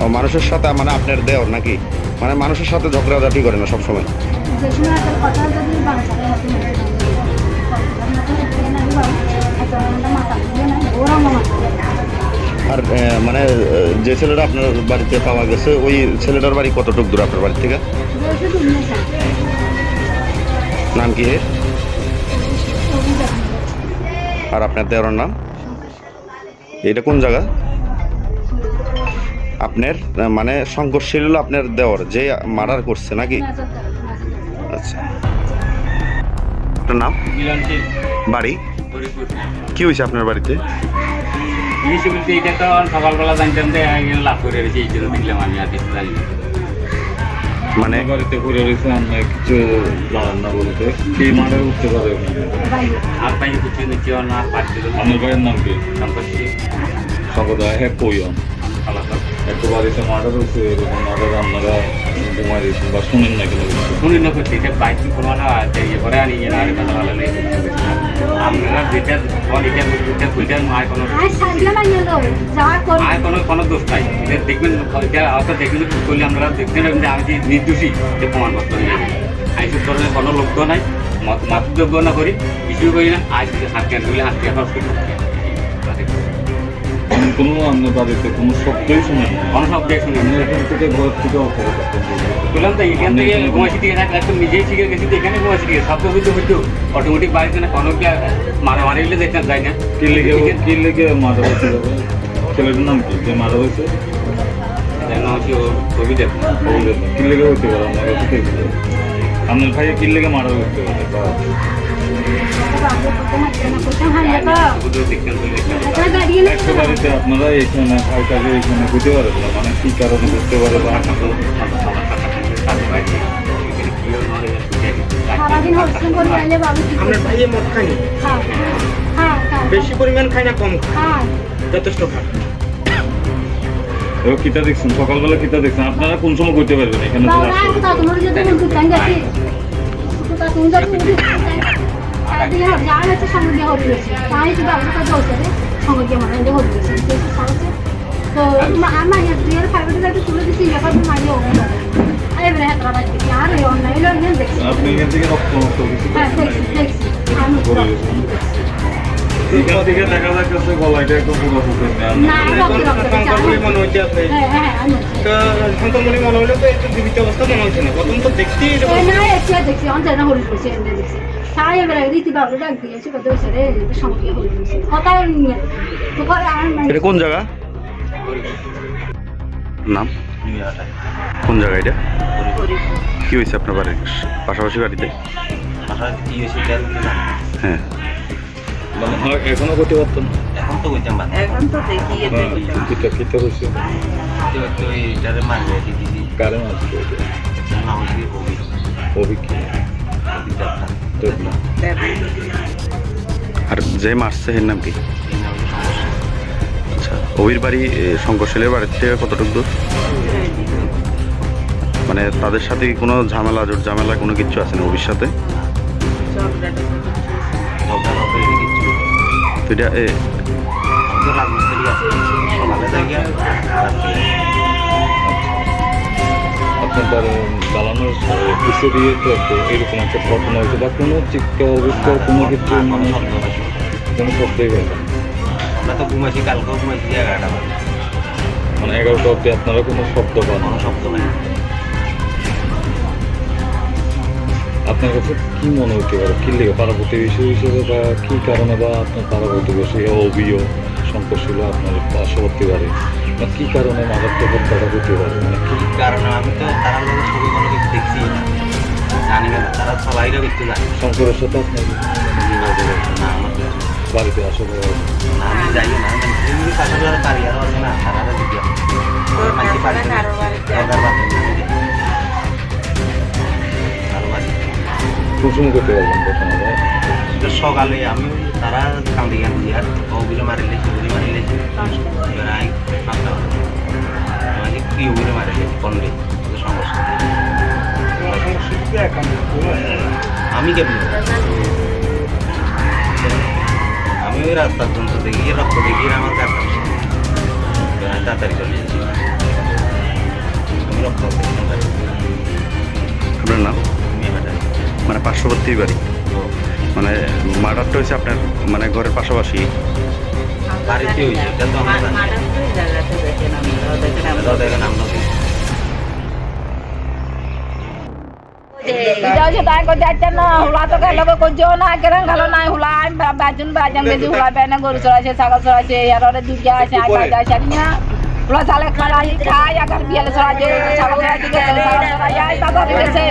ও, মানুষের সাথে, মানে, আপনার দেওর নাকি? মানে, মানুষের সাথে ঝগড়াঝাটি করে না সবসময়? যে সময় একটা কথা যদি বাংলা কথা বলতে হয়, আর, এ, মানে, এ, যে ছেলেটা আপনার বাড়িতে পাওয়া গেছে, ওই ছেলেটার বাড়ি কতটুকু দূর আপনার বাড়ি থেকে? নাম কি এর? আর আপনার দেওরের নাম? এটা কোন জায়গা? আপনার, আহ, মানে, সংঘর্ষশীল হলো আপনার দেওর, যে মার্ডার করছে নাকি? আচ্ছা। আপনার নাম? মিলন সিং। বাড়ি? হরিপুর। কি হয়েছে আপনার বাড়িতে? কি হয়েছে বলতে, এটা তো সকালবেলা জানতাম যে আমি লাভ করে রয়েছি, এই জন্য দেখলাম, আমি আর কিছু জানি না। মানে? বাড়িতে পড়ে রয়েছে, আমরা কিছু জানেন না বলতে। কে মার্ডার করতে পারে? আর তাই কিছু নিচ্ছে না, পাঁচ কিলো। আপনার ভাইয়ের নাম কি? শঙ্কর সিং। শঙ্কর দা, হ্যাঁ, কই হন? আমি খালাস। একটু বাড়িতে মার্ডার হয়েছে, এরকম মার্ডার আপনারা ঘুমাই দিয়েছেন বা শুনেন না কেন কিছু? শুনি না করছি, এটা বাইক কি কোনো না, যে ইয়ে করে আনি, ইয়ে না, আরে কথা ভালো নেই। আপনারা যেটা বল, এটা, এটা, এটা, আর কোনো, আর সাইডে না গেল, যা করে। আর কোনো, কোনো দোষ নাই। এটা দেখবেন, এটা আপনারা দেখবেন, ঠিক করলে আপনারা দেখতে পাবেন যে আমি যে নির্দোষী, এটা প্রমাণপত্র হয়ে যাবে। এইসব ধরনের কোনো লক্ষ্য নাই, মত, মন্তব্য না করি, কিছুই করি না। আজ হাত কেন দিলে হাত কেন খরচ করি? মানে কোনো আপনার বাড়িতে কোনো শব্দই শুনেন না? কোনো শব্দই শুনি না। আপনি এখান থেকে ঘর থেকে অপেক্ষা করতেন। বললাম তো, এখান আপনি থেকে এখানে ঘুমাইছি, ঠিক আছে, একদম নিজেই ঠিক আছে, এখানে ঘুমাইছি, ঠিক আছে, শব্দ হইতে হইতো অটোমেটিক বাড়িতে না, কোনো কি আর মারামারি হইলে দেখতে যায় না। কি লেগে, ঠিক আছে? কি লেগে মারা হয়েছে? ছেলেটার নাম কি, যে মারা হয়েছে? এটার নাম হচ্ছে অ-, অভিদেব। অভিদেব। কি লেগে হইতে পারে? আপনার কাছে কি লেগে? আপনার ভাই কি লেগে মারা হইতে পারে? বা শুধু দেখতে হলে একটা বাড়িতে আপনারা এখানে, ভাইটাকে এখানে হইতে পারে না, মানে কি কারণে হইতে পারে বা সারাদিন হরিশ্চন্দ্র করে আইলে বাবু কি আপনার করবে? ভাইয়ে মদ খায়নি? খায়। খায়, খায়, খায়। বেশি পরিমাণ খায় না কম খায়? খায়। যথেষ্ট খায়। এবার কিতা দেখছেন? সকালবেলা কিতা দেখছেন? আপনারা কোন সময় করতে পারবেন এখানে? বাবা, আমি তো তার কোনো যদি মন করতে আমি গেছি। তো তার কোনো যদি মন করতে আমি সারাদিন আর যা হয়েছে সঙ্গে দিয়ে হরিয়েছি। তাই তো বাবুর কাছে হচ্ছে রে, সঙ্গে দিয়ে মানে হরিয়েছি। তো মা-, আমার ইয়ে, দুই হাজার ফাইভ হান্ড্রেড একটা তুলে দিছি, লেখার মাঝে অভিযোগ। আরে বেটা, হাত রাখা কি? আর ওই অন্যায় হলো, ইয়ে দেখছি। আপনি এখান থেকে রক্ত নষ্ট হয়েছে। হ্যাঁ, দেখছি, দেখছি। আমি পড়ে গেছে। এখান থেকে দেখা যাচ্ছে গলাটা একটম পুরো ফুটে না। না, রক্ত, রক্ত, রক্ত। শঙ্করমণি মনে হচ্ছে আপনি। হ্যাঁ, হ্যাঁ, হ্যাঁ, আমি। তো শঙ্করমণি মনে হইলে তো একটু জীবিত অবস্থা মনে হচ্ছে না। প্রথম তো দেখছি এটা এ, না, এটা দেখছি, আমি জানি না, হরিশ কইছে, এমনি দেখছি। তাই এবার রীতি বাবুরে ডাক দিয়েছি, কত হয়েছে রে, এটা সঙ্গে হরিশ কইছে। কথা হয়নি। তো কয়, আমার মানে এটা কোন জায়গা? নাম? নিউ এলাকায়। কোন জায়গা এটা? হরিপুর। কি হয়েছে আপনার বাড়ির পাশাপাশি বাড়িতে? পাশাপাশি কি হয়েছে, এটা আমি জানি না। হ্যাঁ। মানে, হয়, এখনো করতে পারতো না? এখন তো করতাম পারতাম। এখন তো দেখি, এতে হ্যাঁ, করতাম। কিতা, কিতা হয়েছে? তো, তো এইটারে মারিয়া দিছি। কারে মারছে এটা? নাম হচ্ছে অভি। অভি কি? অভি দেবনাথ। দেবনাথ। দেবনাথ। আর যে মারছে, এর নাম কি? আচ্ছা, অভির বাড়ি, এ, শঙ্করশীলের বাড়ির থেকে কতটুকু দূর? মানে, তাদের সাথে কি কোনো ঝামেলা, জট ঝামেলা কোনো কিছু আছে না অভির সাথে? এটা, এ, আমি তো রাজমিস্ত্রি আছি, সকালে যাই গিয়া, রাত্রে। আপনার দালানের, এ, পিছে দিয়ে তো একটা এরকম একটা ঘটনা হয়েছে, বা কোনো চিৎকার, বিৎকার, না, কোনো না, কিছু, না, কোনো মানে, শব্দ নাই। কোনো শব্দই হয় না। আমরা তো ঘুমাইছি, কালকেও ঘুমাইছি এগারোটা বাজে। মানে, এগারোটা অবধি আপনারা কোনো শব্দ পান না? কোনো শব্দ নাই। আপনার কাছে কি মনে হতে পারে? কি লেগে পাড়া প্রতিবেশী হিসেবে, বা কি কারণে, বা আপনার পাড়া প্রতিবেশী অভিও সংঘর্ষ হলো আপনার পার্শ্ববর্তী বাড়ি, বা কি কারণে মারাত্মক হত্যাটা হতে পারে? মানে, কি কি কারণে? আমি তো তারার লগে ছবি কোনো কিছু দেখছি না, জানি না, তারা সবাইরে দেখতে জানে। শঙ্করের সাথে আপনার কোনো ধরনের যোগাযোগ আছে? না, আমার তো বাড়িতে আসলে না, আমি যাই না, আমি এমনি পাশে বাড়ি আরো আছে না, তারা তো দিকে আমার মাঝে বাড়ি দরকার বাড়ি। দরকার বাড়ি। আরো বাড়ি। কোন সময় করতে পারবেন ঘটনাটা? এটা সকালে আমি ওই তারা কান্দি কান্দি আর ওগুলো মারিলে, ওগুলো মারিলে, এবার আমি আপনার মানে কি ওগুলো মারিলে, কোন দিন? সমস্যা। আমি কেমন? আমি ওই রাস্তার জন্য দেখি, রক্ত দেখি, আমার কাকা। তাড়াতাড়ি চলে এসেছি। আমি রক্ত দেখি। আপনার নাম? মেয়েটা। মানে পার্শ্ববর্তী বাড়ি? ও। মানে মার্ডারটা হয়েছে আপনার মানে ঘরের পাশাপাশি? বাড়িতে হয়েছে, এটা তো আমরা জানি। মার্ডার তো ওই জায়গাতে দেখেন আমরা, দেখেন আমরা। দেখেন আমরা। Ida je tai ko jatte na, hula to kalo ko jo na, kerang kalo na, hula am ba-, bajun bajan beji hula bena goru chora se, sagal chora se, yar ore dugya se, ai ba ja se niya. Hula sale kala hi kha, ya kar biya le chora je, sagal chora je, sagal chora ya, ai bazar ge se.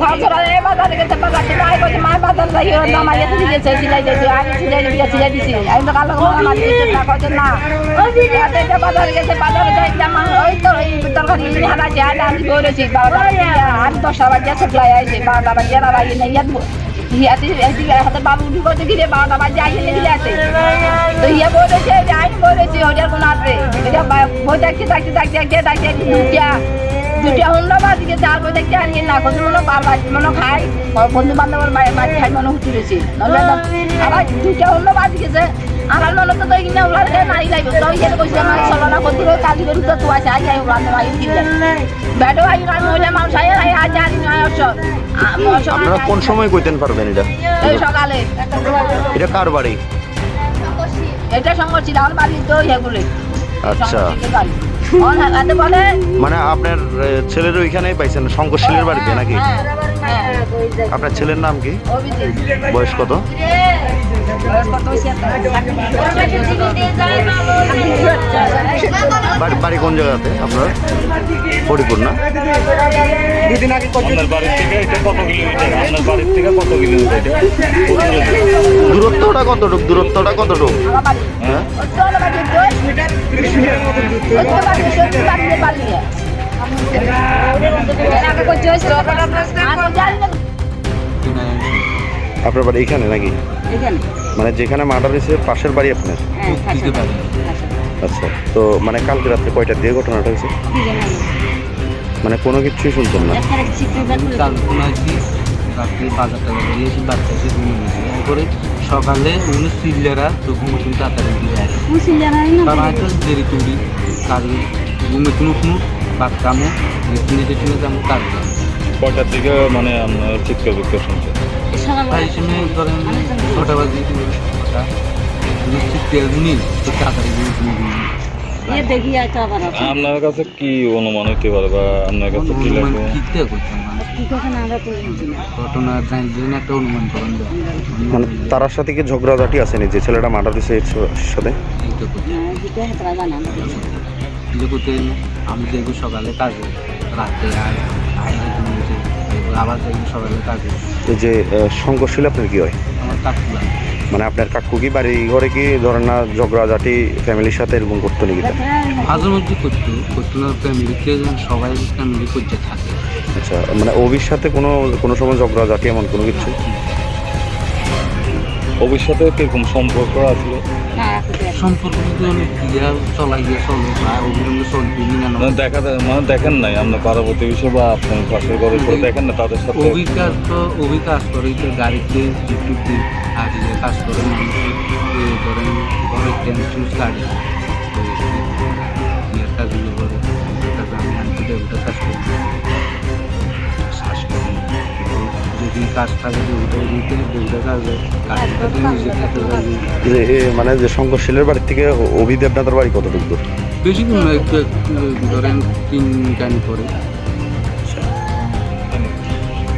Sagal chora ya, bazar ge se, bazar ge ai ko ma bazar ga yo, na ma ye dugya se, silai de, ai silai de, silai de se. Ai ba kalo ko ma de se, na ko je na. Ate je bazar ge se, bazar ge se, ma oi to, oi to kali ni hara ja, na ni bore se, bazar ge ya, ai to Saba je sebelah ya, si, barota baje, na, na, ya, ya, ya, ya, ya, ya, babu di ko, di, di, barota baje, ya, ya, ya, ya. To, ya, bole se, ya, bole se, hoja ko na te. Ya, ba, bo, tak, tak, tak, tak, tak, tak, tak, dutya. Dutya honno ba, di, ya, bo, tak, ya, ni na, ko, mono, bar, bar, mono, khai. Ko, bondhu, bandhobor, bai, bai, khai, mono, hutu, resi. No, ya, to, aba, dutya honno ba, di, ya, se, Agar nono to doi gini ular ke nari lai to iya ko siya mari solo na ko duro kali ko ruto tua sa iya ular no ayu gini. Bedo ayu ran mo jama saya ai aja ni ayo so. Mo so. আপনারা কোন সময় কইতেন পারবেন এটা? এই সকালে। এটা কার বাড়ি? এটা সংঘর্ষী আমার বাড়ি তো ইয়ে করে। আচ্ছা। সংঘর্ষীদের বাড়ি। ওর হাতে বলে মানে আপনার, এ, ছেলের ওইখানেই পাইছেন সংঘর্ষশীলের বাড়িতে নাকি? হ্যাঁ, হ্যাঁ। আপনার ছেলের নাম কি? অভিজিৎ। বয়স কত? বাড়ি, বাড়ি কোন জায়গাতে আপনার? হরিপুর না? দুদিন আগে কত আপনার বাড়ির থেকে এটা কত কিলোমিটার? আপনার বাড়ির থেকে কত কিলোমিটার এটা? দূরত্বটা কতটুক? দূরত্বটা কতটুক? হ্যাঁ? আপনার বাড়ি এখানে নাকি? এখানে। মানে যেখানে মার্ডার হয়েছে পাশের বাড়ি আপনার? হ্যাঁ, পাশের বাড়ি। আচ্ছা, তো মানে কালকে রাত্রে কয়টার দিকে ঘটনাটা হয়েছে? কি জানি আমি। মানে কোনো কিছুই শুনতেন না? একটা রাত চিৎকার করে কাল ঘুমাইছি, রাত্রে বাজার টাজার বেরিয়েছি, বাচ্চা এসে ঘুমিয়ে গেছে। এরপরে সকালে উনি চিল্লারা তো ঘুম থেকে তাড়াতাড়ি উঠে যায়। উনি চিল্লারা না? কারণ হয়তো দেরি তৈরি, কাজে ঘুমে কোনো কোনো ভাত কামো, মেশিনে টেশিনে যাবো, কাজ কামো। কয়টার দিকে মানে আপনার চিৎকার বিক্ষোভ শুনছেন? এই সকালবেলা। প্রায় সময় ধরেন ছটা বাজে, ছটা। উনি চিৎকার শুনি তো তাড়াতাড়ি ঘুম থেকে ঘুমিয়ে গেছে। এ দেখি হয়তো আবার আছে। আপনার কাছে কি অনুমান হইতে পারে বা আপনার কাছে কি অনুমান লাগে? কি করে করতাম আমি? কি করে না আমরা তো বুঝি না। ঘটনা জানি, জানি একটা অনুমান করেন তো। মানে তার সাথে কি ঝগড়াঝাটি আছে নি যে ছেলেটা মার্ডার হয়েছে এর সাথে? এই তো করতাম। না, এটা হেতরা জানা না। এই যে করতে এলো, আমি যাইব সকালে কাজে, রাতে আর, আর ঘুমিয়ে যাই, এরপর আবার যাইব সকালে কাজে। এই যে, আহ, সংঘর্ষশীল আপনার কি হয়? আমার কাকু লাগে। মানে আপনার কাকু কি বাড়ি ঘরে কি ধরেন না ঝগড়াঝাটি ফ্যামিলির সাথে এরকম করতো নাকি? মাঝে মধ্যে করতো, করতো না, ফ্যামিলিতে যেমন সবাই ফ্যামিলি করতে থাকে। আচ্ছা, মানে অভির সাথে কোনো, কোনো সময় ঝগড়াঝাটি এমন কোনো কিছু? ভবিষ্যতে কিরকম সম্পর্ক আসলে? না, আসলে সম্পর্ক যদি অনেক ক্লিয়ার চলাই গিয়ে চলে বা অবিলম্বে চলবে কিনা না। না, দেখা যায়, মানে, দেখেন নাই আপনার পার্বতী বিষয় বা আপনার পাশের ঘরের কেউ দেখেন না তাদের সাথে? অভিকাজ তো অভিকাজ করে, তো গাড়িতে টিকিট দিয়ে আর ইয়ে কাজ করে মানুষের, এই ধরেন ঘরের টেন্ট গাড়ি, এই ইয়ের কাজগুলো করে, এটা আমি আনতে দেবো, এটা কাজ করি। শ্বাস করি। যদি কাজ থাকে, যে উঠে দিতে, যে উঠে কাজ হয়, কাজ থাকে, নিজে খেতে যাই। যে, এ, মানে, যে শঙ্করশীলের বাড়ি থেকে অভি দেবনাথের বাড়ি কতটুকু দূর? বেশি দূর নয়, একটু, একটু ধরেন তিন মিনিট আনি পরে।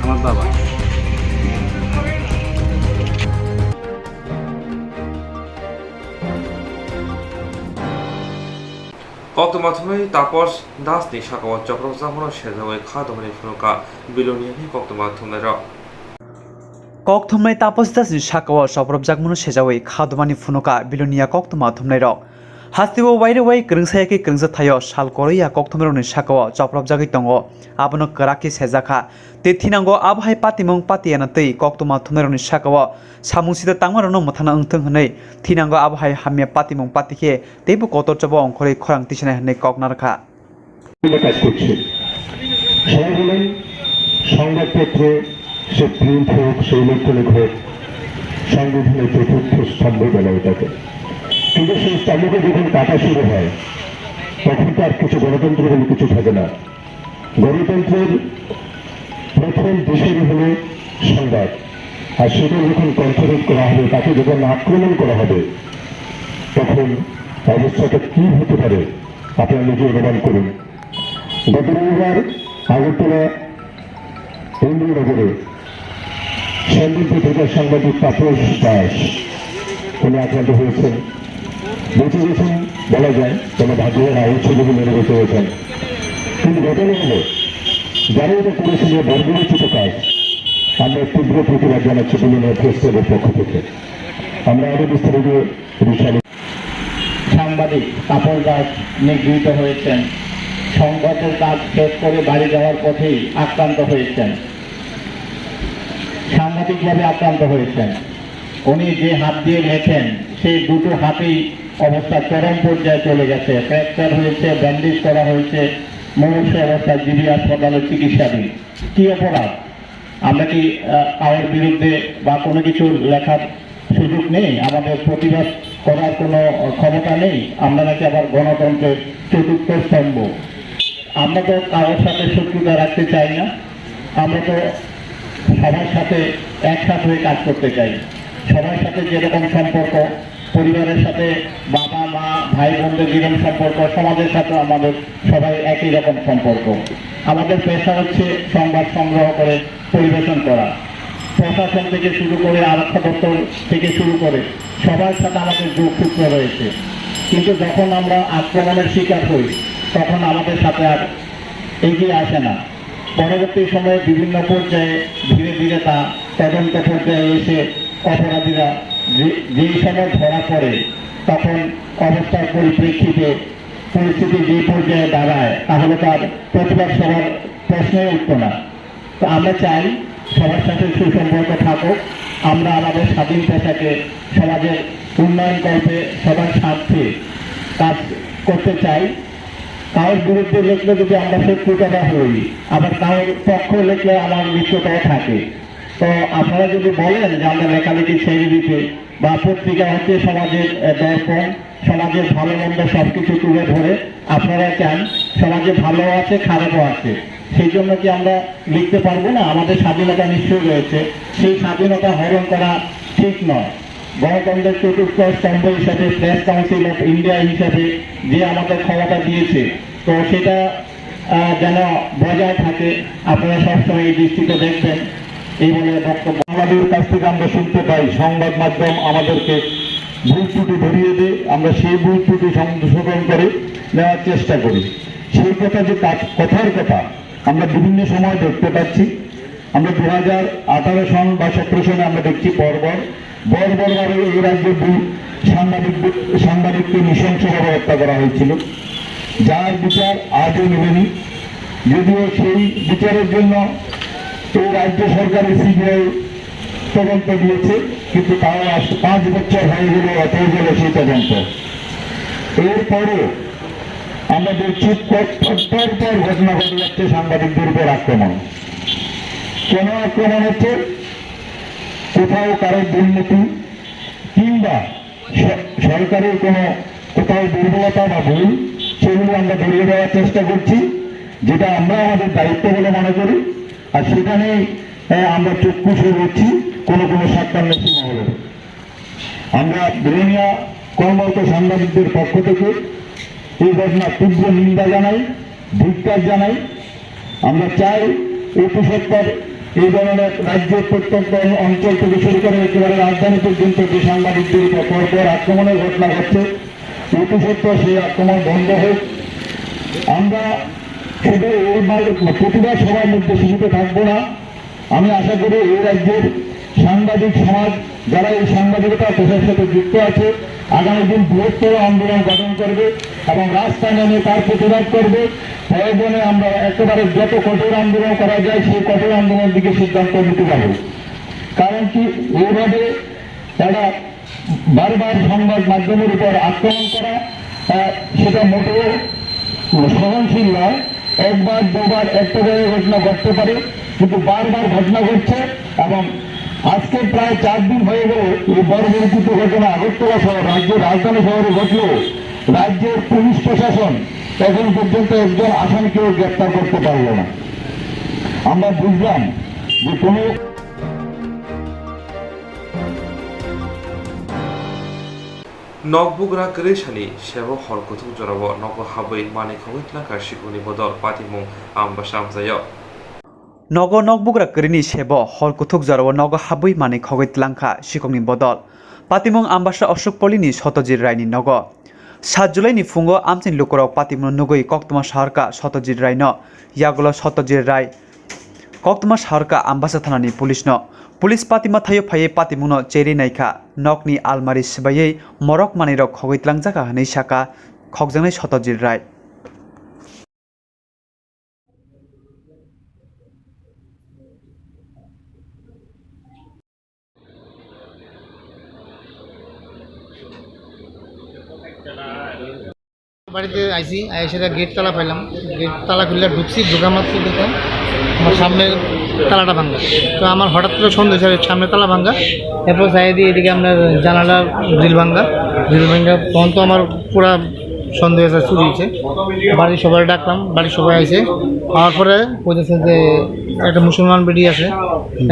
আমার বাবা। Koktwma thumnai Taposh Das ni saka o chopropjakmano sejagwi kha dongmani phunukha Biloniani koktwma thumnairok. Kok thumnai Taposh Das ni saka o chopropjakmano sejagwi kha dongmani phunukha Bilonia koktwma thumnairok. Hasteo wairewai kwrwngsa ya khe kwrwngsa thaio sal kwrwi ya kok thumnairokni saka o chopropjagwi tongo. Abono kwrak khe sejakha. Tei thinango abo hai patimung patiya na twi koktwma thumnairokni saka o samung sida tangmarokno mwthangna wngthung hwnwi thinango abo hai hamya patimung pati khe teibo kotor choba ongkhorwi khorang tisanai hwnwi kok narwkha. কাজ করছে। সবাই বলেন, সংবাদপত্র সে প্রিন্ট হোক, সে ইলেকট্রনিক হোক, সংবিধানের চতুর্থ স্তম্ভ বলা এটাকে। কিন্তু সেই স্তম্ভকে যখন কাটা শুরু হয়, তখন তো আর কিছু গণতন্ত্র বলে কিছু থাকে না। গণতন্ত্রের প্রথম দিশারি হলো সংবাদ, আর সেটা যখন কণ্ঠরোধ করা হবে, তাকে যখন আক্রমণ করা হবে, তখন অবস্থাটা কি হতে পারে আপনারা নিজে অনুমান করুন। গত রবিবার আগরতলা ইন্দ্রনগরে স্বাধীন পত্রিকার সাংবাদিক তাপস দাস উনি আক্রান্ত হয়েছেন, বেঁচে গেছেন বলা যায়, কোনো ভাগ্যবান আহত ছিল বলে উনি বেঁচে গেছেন। কিন্তু ঘটনা হলো, যারা এটা করেছিল বর্বরোচিত কাজ, আমরা তীব্র প্রতিবাদ জানাচ্ছি বিলোনিয়া প্রেস ক্লাবের পক্ষ থেকে। আমরা আরো বিস্তারিত বিষয়ে সাংবাদিক তাপস দাস নিগৃহীত হয়েছেন। সংবাদের কাজ শেষ করে বাড়ি যাওয়ার পথেই আক্রান্ত হয়েছেন, সাংঘাতিকভাবে আক্রান্ত হয়েছেন। উনি যে হাত দিয়ে লেখেন, সেই দুটো হাতেই অবস্থা চরম পর্যায়ে চলে গেছে। ফ্র্যাকচার হয়েছে, ব্যান্ডেজ করা হয়েছে, মুমূর্ষু অবস্থায় জিবি হাসপাতালে চিকিৎসাধীন। কি অপরাধ? আমরা কি, আহ, কারোর বিরুদ্ধে বা কোনো কিছু লেখার সুযোগ নেই? আমাদের প্রতিবাদ করার কোনো ক্ষমতা নেই? আমরা নাকি আবার গণতন্ত্রের চতুর্থ স্তম্ভ? আমরা তো কারোর সাথে শত্রুতা রাখতে চাই না, আমরা তো সবার সাথে একসাথে হয়ে কাজ করতে চাই। সবার সাথে যেরকম সম্পর্ক, পরিবারের সাথে বাবা, মা, ভাই, বোনদের যেরকম সম্পর্ক, সমাজের সাথে আমাদের সবাই একই রকম সম্পর্ক। আমাদের পেশা হচ্ছে সংবাদ সংগ্রহ করে পরিবেশন করা। প্রশাসন থেকে শুরু করে, আরক্ষা দপ্তর থেকে শুরু করে সবার সাথে আমাদের যোগসূত্র রয়েছে। কিন্তু যখন আমরা আক্রমণের শিকার হই, তখন আমাদের সাথে আর এগিয়ে আসে না। পরবর্তী সময়ে বিভিন্ন পর্যায়ে ধীরে ধীরে তা তদন্ত পর্যায়ে এসে অপরাধীরা যে, যেই সময় ধরা পড়ে, তখন অবস্থার পরিপ্রেক্ষিতে পরিস্থিতি যে পর্যায়ে দাঁড়ায়, তাহলে তার প্রতিবাদ সভার প্রশ্নই উঠত না। তো আমরা চাই সবার সাথে সুসম্পর্ক থাকুক। আমরা আমাদের স্বাধীন পেশাকে সমাজের উন্নয়ন কল্পে সবার স্বার্থে কাজ করতে চাই। কারোর বিরুদ্ধে লেখলে যদি আমরা শত্রুতা হই, আবার কারোর পক্ষে লেখলে আমার মিত্রতাও থাকে। তো আপনারা যদি বলেন যে আমরা লেখালেখি ছেড়ে দিতে, বা পত্রিকা হচ্ছে সমাজের, আহ, দর্পণ, সমাজের ভালো মন্দ সবকিছু তুলে ধরে, আপনারা চান সমাজে ভালো আছে, খারাপও আছে, সেই জন্য কি আমরা লিখতে পারবো না? আমাদের স্বাধীনতা নিশ্চয়ই রয়েছে, সেই স্বাধীনতা হরণ করা ঠিক নয়। গণতন্ত্রের চতুর্থ স্তম্ভ হিসাবে, প্রেস কাউন্সিল অফ ইন্ডিয়া হিসাবে যে আমাদের ক্ষমতা দিয়েছে, তো সেটা, আহ, যেন বজায় থাকে, আপনারা সবসময় এই দৃষ্টিতে দেখবেন, এই বলে বক্তব্য। আমাদের কাছ থেকে আমরা শুনতে পাই, সংবাদ মাধ্যম আমাদেরকে ভুল ত্রুটি ধরিয়ে দেয়, আমরা সেই ভুল ত্রুটি সংশোধন করে নেওয়ার চেষ্টা করি। সেই কথা যে কাজ, কথার কথা, আমরা বিভিন্ন সময় দেখতে পাচ্ছি। আমরা দু হাজার আঠারো সন বা সতেরো সনে আমরা দেখছি পরপর, বর্বরভাবে এই রাজ্যে দুই সাংবাদিক, সাংবাদিককে নৃশংসভাবে হত্যা করা হয়েছিল, যার বিচার আজও মেলেনি। যদিও সেই বিচারের জন্য এই রাজ্য সরকারের সিবিআই তদন্ত দিয়েছে, কিন্তু তাও আজ পাঁচ বছর হয়ে গেল, অথই গেল সেই তদন্ত। এরপরে আমরা দেখছি পর পর পর পর ঘটনা ঘটে যাচ্ছে সাংবাদিকদের উপর আক্রমণ। কেন আক্রমণ হচ্ছে? কোথাও কারো দুর্নীতি কিংবা স-, সরকারের কোনো কোথাও দুর্বলতা বা ভুল, সেগুলো আমরা ধরিয়ে দেওয়ার চেষ্টা করছি, যেটা আমরা আমাদের দায়িত্ব বলে মনে করি। আর সেখানে, আহ, আমরা চক্ষুষে রয়েছি কোনো কোনো স্বার্থান্বেষী মহলের। আমরা বিলোনিয়া কর্মরত সাংবাদিকদের পক্ষ থেকে এই ঘটনার তীব্র নিন্দা জানাই, ধিক্কার জানাই। আমরা চাই অতি সত্বর এই ধরনের রাজ্যের প্রত্যন্ত অঞ্চল থেকে শুরু করে একেবারে রাজধানী পর্যন্ত যে সাংবাদিকদের উপর পরপর আক্রমণের ঘটনা ঘটছে, অতি সত্বর সেই আক্রমণ বন্ধ হোক। আমরা শুধু এই মা-, প্রতিবাদ সভার মধ্যে সীমিত থাকবো না। আমি আশা করি এই রাজ্যের সাংবাদিক সমাজ, যারা এই সাংবাদিকতা পেশার সাথে যুক্ত আছে, আগামী দিন বৃহত্তর আন্দোলন গঠন করবে এবং রাস্তায় নেমে তার প্রতিবাদ করবে। প্রয়োজনে আমরা একেবারে যত কঠোর আন্দোলন করা যায়, সেই কঠোর আন্দোলনের দিকে সিদ্ধান্ত নিতে পারবে। কারণ কি, এইভাবে তারা বারবার সংবাদ মাধ্যমের উপর আক্রমণ করা, আহ, সেটা মোটেও সহনশীল নয়। একবার দুবার একটা জায়গায় ঘটনা ঘটতে পারে, কিন্তু বারবার ঘটনা ঘটছে। এবং আজকে প্রায় চার দিন হয়ে গেল এই বর্বরোচিত ঘটনা আগরতলা শহর, রাজ্যের রাজধানী শহরে ঘটলেও রাজ্যের পুলিশ প্রশাসন এখন পর্যন্ত একজন আসামিকেও গ্রেপ্তার করতে পারল না। আমরা বুঝলাম যে কোনো Nokbugra kwrwi sani sebo hor kuthuk jorao nogo habwi manwi khogwi tlangkha sikokni bodol patimung Ambasa amchaio. Nogo nokbugra kwrwini sebo hor kuthuk jorao nogo habwi manwi khogwi tlangkha sikokni bodol patimung Ambasa Ashok Polini Satyajit Raini nogo. Saat July ni phungo amchaini lukurok patimungno nugwi koktwma saharkha Satyajit Raino. Yagulo Satyajit Rai koktwma saharkha Ambasa thanani police no. Police patima thaio phaiwi patimungno cherwi naikha, nokni almari swbaiwi morok manwirok khogwi tlangjak kha hwnwi sakha khokjaknai Satyajit Rai. বাড়িতে আইছি, আইসে গেট তালা পাইলাম, গেট তালা খুললে ঢুকছি, ঢুকা মাত্র দেখলাম আমার সামনে তালাটা ভাঙা। তো আমার হঠাৎ করে সন্দেহ হয়েছে সামনে তালা ভাঙা, এরপর চাই দিয়ে এদিকে আপনার জানালা গ্রিল ভাঙা, গ্রিল ভাঙা, তখন তো আমার পুরা সন্দেহ হয়েছে চুরি হয়েছে। বাড়ির সবাই ডাকলাম, বাড়ির সবাই আইছে, আওয়ার পরে কইতেছে যে একটা মুসলমান বেটি আছে,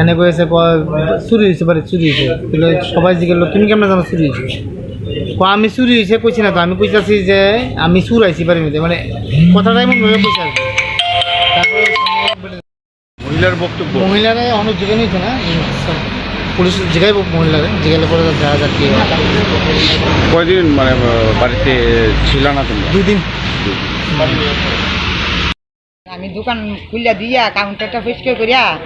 এনে কইছে প-, চুরি হয়েছে, বাড়ি চুরি হয়েছে। তাহলে সবাই জিজ্ঞেস করলো, "তুমি কেমনে জানো চুরি হয়েছে?" কো, "আমি চুরি হয়েছে কইছি না তো, আমি কইতাছি যে আমি চুর আইছি বাড়ির মধ্যে।" মানে কথাটা এমন ভাবে কইছে আর কি। তারপরে মহিলার বক্তব্য। মহিলারা অনেক জিজ্ঞাসা হয়েছে না, পুলিশ জিজ্ঞাইব মহিলারা, জিজ্ঞাসা করে দেখা যাক কি হয়। কয়দিন মানে, আহ, বাড়িতে ছিল না তোমরা? দুই দিন। দুই দিন। আমি দোকান খুলিয়া দিয়া কাউন্টারটা পরিষ্কার করিয়া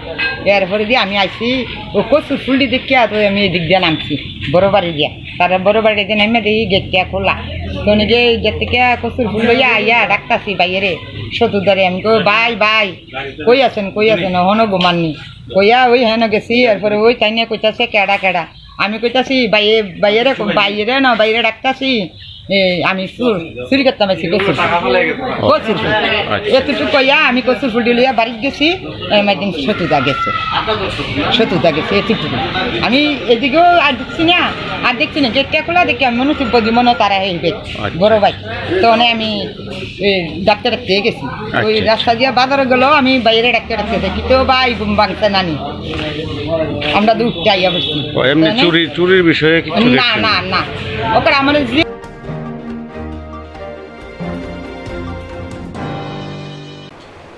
এরপরে দিয়ে আমি আইছি, ও কচুর ফুলটি দেখিয়া তো আমি এদিক দিয়ে নামছি বড় বাড়ি দিয়া। তারা বড় বাড়ি দিয়ে নেমে দেখি গেটটা খোলা। তো নিজে গেট থেকে কচুর ফুল লইয়া আইয়া ডাকতাছি বাইরে, সতুদারে। আমি কই, "ভাই, ভাই, কই আছেন, কই আছেন?" হনো ঘুমাননি। কইয়া ওই হেন গেছি, এরপরে ওই তাই নিয়ে কইতাছে, "কেডা, কেডা?" আমি কইতাছি, "বাইরে, বাইরে, বাইরে না, বাইরে ডাকতাছি।" এ, আমি চুর, চুরি করতাম আইছি, কচুর ফুল। কচুর ফুল। আচ্ছা। এতটুকু কইয়া আমি কচুর ফুলটি লইয়া বাড়িত গেছি, এর মাঝে সতুদা গেছে। সতুদা গেছে, এতটুকু। আমি এদিকেও আর দেখছি না, আর দেখছি না। গেটটা খোলা দেখি আমি মনে হচ্ছে বদি মনে হয় তারা এই বেশ আচ্ছা। বড় ভাই। তো মানে আমি এই ডাকতে ডাকতে গেছি। ওই আচ্ছা। রাস্তা দিয়ে বাজারে গেল, আমি বাইরে ডাকতে ডাকতে দেখি, "তো ভাই, ঘুম ভাঙছে নানি।" আমরা তো উঠতে আইয়া বসছি। ও, এমনি তো মানে চুরি, চুরির বিষয়ে কিছু না, দেখছেন? না, না। ওকে আমার যে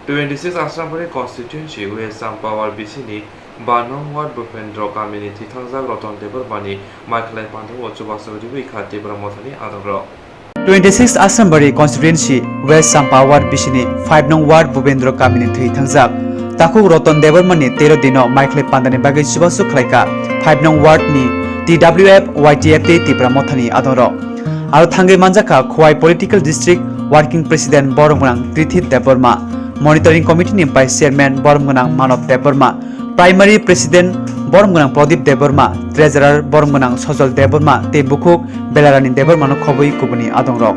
Twenty six Asrambari constituency West Champawer bisini ba nong ward Bhupendra kamini thwithangjak Roton Debbarmani maikhlai pandao chubachu riwi kha Tipra Mothani adongrok. Twenty six Asrambari constituency West Champawer bisini five nong ward Bhupendra kamini thwithangjak takhuk Roton Debbarmani tero dino maikhlai pandani bagwi chubachu khlaikha five nong ward ni T W F, Y T F tei Tipra Mothani adongrok. Aro thangwi manjakha Khowai Political District Working President Boromgwnang Trithit Debbarma, Monitoring Committee ni Vice Chairman Boromgwnang Manob Debbarma, Primary President boromgwnang Pradip Debbarma, Treasurer boromgwnang Sojol Debbarma tei bukhuk Belarani Debbarmano khobwi kubuni adongrok.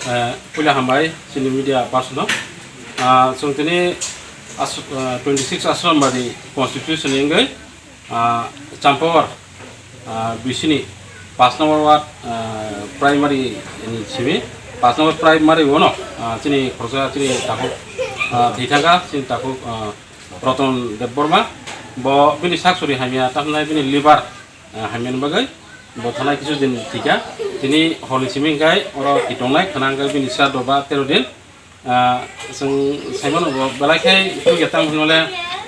Eh, puila hambai chini media person no. Ah, chwng tini as-, ah, twenty six Asrambari constitution ni wngwi, ah, Champawar, ah, bisini paanch number ward, ah, primary ni simi paanch number primary o no, ah, chini khoroksa chini takhuk, ah, thwi thangkha chini takhuk, ah, Roton Debbarma, bo bini sak suri hamya, tamhinai bini liver, ah, hamyani bagwi bo thanai kisu din thwikha. Tini horni simi hwnkhe oro kitongnai khwna hwnkhe bini sra doba tero din. Ah, chwng saimano bo belai khe thwikya, tamo hwnwi le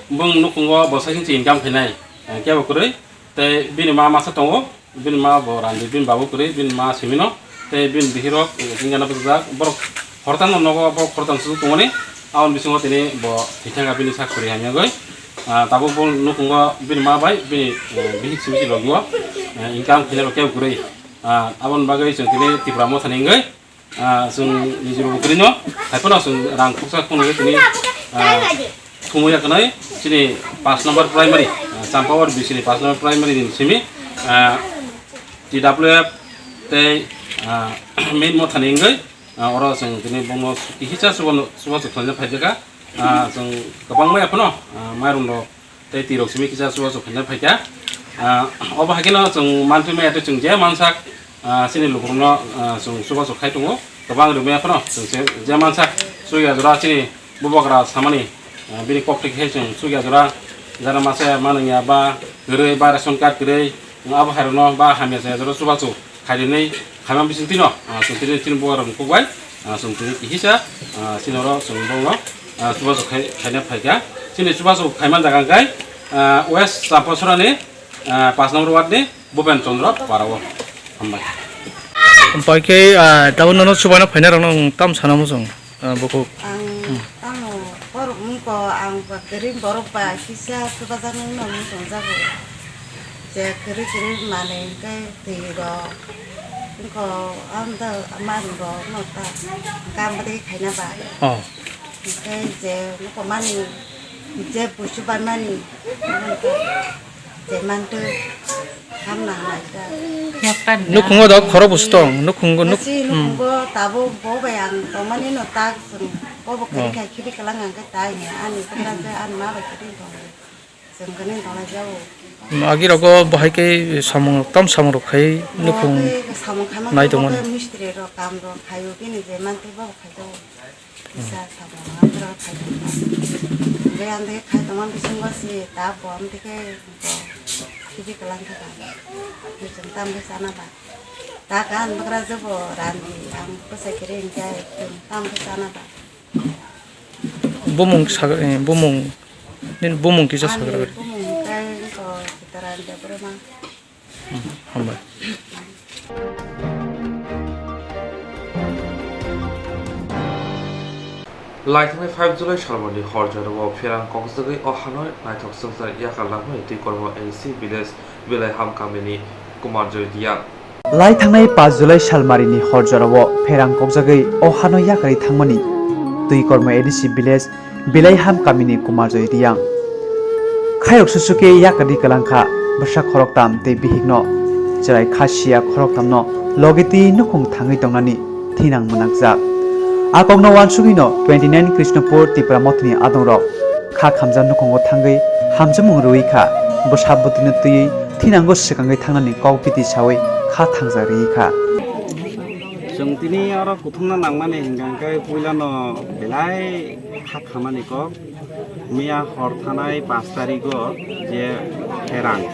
bwng nukhungo bo saichung se income khainai, ah, kebo kwrwi. Tei bini ma masa tongo, bini ma bo randi, bini babu kwrwi, bini ma simino, tei bini bihirok, eh, hinjana bwsajak, borok khoroktham no nogo, borok khoroktham se tongmani, aboni bisingo tini bo thwithangkha bini sak suri hamyagwi. Ah, tabuk bo nukhungo bini ma bai bini, eh, bihik simi se logio, eh, income khainai rok kebo kwrwi. Ah, aboni bagwi chwng tini Tipra Motha ni wngwi, ah, chwng nijoro bo kwrwino, hai phano chwng rang khoksa khwnwi tini, ah, thumwi ya khnai chini paanch number primary, ah, Champawar bisini paanch number primary ni simi, ah, T W F tei, ah, main mothani wngwi, ah, oro chwng tini bono kihisa chubachu khlaina phaijaka, ah, chwng kwbangma ya phano, ah, mairum rok tei twi rok simi kisa chubachu khaina phaikha. Ah, obo hai kheno chwng mantwi maya tei chwng je mansak, ah, chini lukurokno, ah, chwng chubachu khai tongo. Kwbang rwmaya phano chwng se je mansak chukya jora chini bubagra samani, ah, bini kok thik khe chwng chukya jora jara masa manwngya ba kwrwi ba ration card kwrwi, abo hai rokno ba hamya chaya jora chubachu khairwnwi khaima bisingtwino, ah, chwng tini chini bubagrokni kokbai, ah, chwng tini kihisa, ah, chini oro chwng bongno, ah, chubachu khai-, khaina phaikha. Chini chubachu khaima jaga hwnkhe, ah, West Champasorani, ah, paanch number ward ni Bhupen Chandra Para o. Hambai. Hambai khe, ah, tabuk nono chubaino phaina rokno nwng tam sana muchung? Ah, bukhuk. Ang Hmm. Tamo borok wngkha, ang ba kwrwi borok ba kisa chubajaknai wngno wng tongjago. Je kwrwi kwrwi manwi hwnkhe twi rok wngkha, amda mari rok no ta kam bwdai khaina ba. Oh. Hwnkhe je wngkha mani, je busu bai mani, je mantwi. Hamna hamna ita. Nukhungo da khoro busu tong, nukhungo nuk-, Nasi hmm. Nukhungo tabuk bo bai ang tongmani no tak sung. Bo bo kiri Oh. Khai kiri kalang ang ke tai ne, ani kira ke an ma bai kiri tong. Sung kene tong la jao. Hmm, agi rogo bahai ke samung, tam samung rok khai nukhung Bo ke samung khama nai ke bo tongmani. Ke mistri rok kam rok khayo bini je mantwi bo khai jao. Kisa samung hamjak khai tongma. Hwnkhe ang de khai tongma bisingo si ta bo amtwi khe bo khibi kwlang khe ta. Hwnkhe chwng tam khe chana ba. Ta ka ang bwkra jabo randi ang bwsai kwrwi hwnkhe chwng tam khe chana ba. Bumung sagra, eh, bumung, nini bumung kisa Ani sagra. Bumung hwnkhe wngkha Sitaram Debbarma. Hmm, hambai. Laithangnai five July salmani hor jorao pherang kokjagwi o hano naithok swngchar yakar langmani twi kormo A D C village Bilaiham kamini Kumar Joy Reang. Laithangnai paanch July salmarini hor jorao pherang kokjagwi o hano yakarwi thangmani twi kormo A D C village Bilaiham kamini Kumar Joy Reang. Khayok susuke yakarwi kwlangkha bwsa khoroktam tei bihikno chwrai kha siya khoroktamno logi twi nukhung thangwi tongnani thinang mwnakjak. A kokno uansugwino twenty nine Krishnapur Tipra Mothani adongrok kha khamjak nukhungo thangwi hamjakmung rwui kha, bwsa bwtwino twiwi thinango swkangwi thangnani kok biti sawi kha thangjak rwui kha. Chwng tini oro kuthumna nangmani hwnkha hwnkhe puilano belai kha khamani kok. Miya hor thanai paanch tarigo je pherang,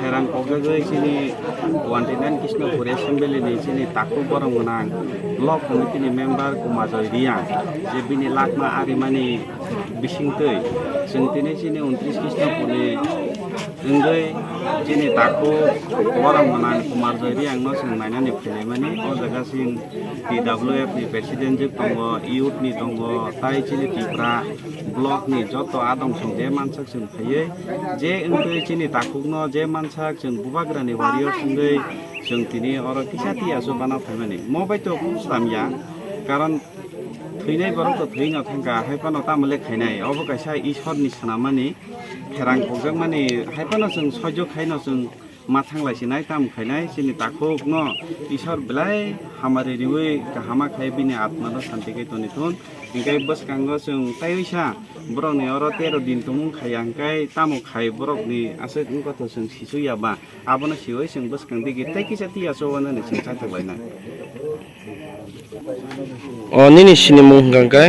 pherang kokjagwi chini twenty nine Krishnapur Assembly ni chini takhuk borok gwnang block committee ni member Kumar Joy Reang je bini lakma arimani bisingtwi chwng tini chini untris Krishnapurni wngwi chini takhuk borok gwnang Kumar Joy Reangno chwng nainani phailaimani. O jaga chini T W F ni president jwk tongo, youth ni tongo, tai chini Tipra block ni joto adong song je mansak chwng phaiwi je wngtwi chini takhukno je mansak chwng bubagrani warrior wngwi chwng tini oro kisa tiya aswk bana phaimani. Mo bai to swlamya, karon Thwinai borok to thwi no thangkha, hai phano tamo le khainai. Obo kaisa Ishwar ni sanamani, pherang kokjakmani, hai phano chwng soijo khaino chwng ma thanglai sinai, tamo khainai. Chini takhuk no Ishwar belai hamari riwi kahama khai bini atma no santi khai toni thun. Hinkhe bwskango chwng taiwi sa borok ni oro tero din tongmung khaiya hinkhe tamo khai borok ni aswk wngkha to chwng sisu ya ba. Abono siwi chwng bwskang digi tei kisa tiya chobanani chwng chaithok lainai. O nini sinimung hwnkha khe?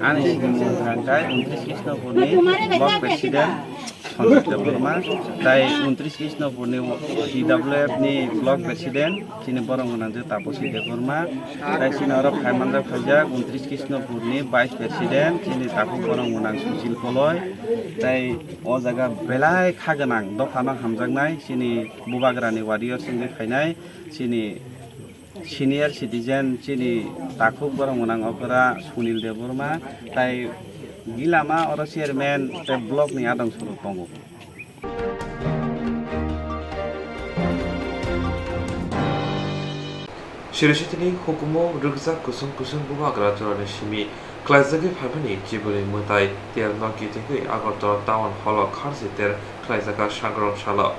Ani sinimung hwnkha khe Untris Krishnapurni block president Sanjit Debbarma, tai Untris Krishnapurni D W F ni block president chini borok gwnang je Taposi Debbarma, tai chini oro phaimanjak phaijak Untris Krishnapurni vice president chini takhuk borok gwnang Sushil Koloi, tai o jaga belai kha gwnang dophano hamjaknai chini Bubagrani warrior songwi phainai chini senior citizen chini takhuk borok gwnang okra Sunil Debbarma tai gilama oro chairman tei block ni adong soro tongo. Sirisitini hukumu rwkjak kusung kusung bubagra jorani simi khlaijagwi phaimani chibwrwi mwtai terno kitingwi Agartala town hall o kharchi ter khlaijak a sangrong salo.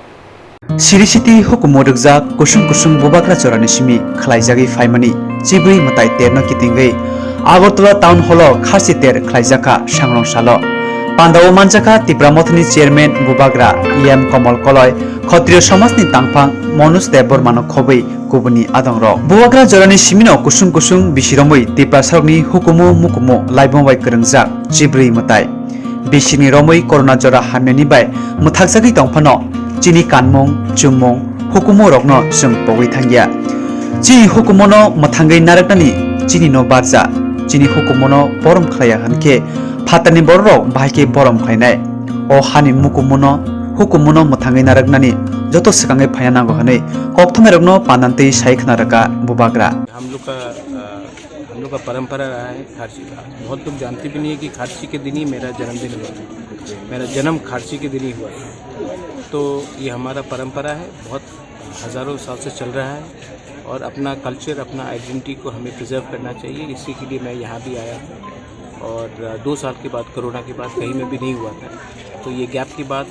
Siri siti hukumu rwkjak kusung kusung bubagra jorani simi khlaijagwi phaimani chibwi mwtai terno kitingwi Agartala town hall o kharchi ter khlaijakha sangrong salo. Pandao manjakha Tipra Mothani chairman bubagra E M Komol Koloi, Khotriyo samajni tangphang Manoj Debbarmano khobwi kubuni adongrok. Bubagra jorani simino kusung kusung bisi romwi Tiprasarokni hukumu mukumu laibuma bai kwrwngjak chibwi mwtai. Bisini romwi corona jora hamyani bai mwthakjagwi tongphano chini kanmung, chumung, hukumu rokno chwng pogwi thangya. Chini hukumono mwthangwi narwknani chini no barja, chini hukumono borom khlaiya hwnkhe phatarni bororok bahai khe borom khlainai. O hani mukumono, hukumono mwthangwi narwknani joto swkangwi phaina nango hwnwi kokthomairokno pandan twi sai khna rwkha bubagra. हम लोग का, अ, हम लोग का परंपरा रहा है खारसी का। बहुत लोग जानते भी नहीं है कि खारसी के दिन ही मेरा जन्मदिन हुआ है। मेरा जन्म खारसी के दिन ही हुआ है। तो ये हमारा परंपरा है, बहुत हज़ारों साल से चल रहा है और अपना कल्चर, अपना आइडेंटिटी को हमें प्रिजर्व करना चाहिए। इसी के लिए मैं यहाँ भी आया हूँ और, अ, दो साल के बाद, कोरोना के बाद कहीं में भी नहीं हुआ था। तो ये गैप के बाद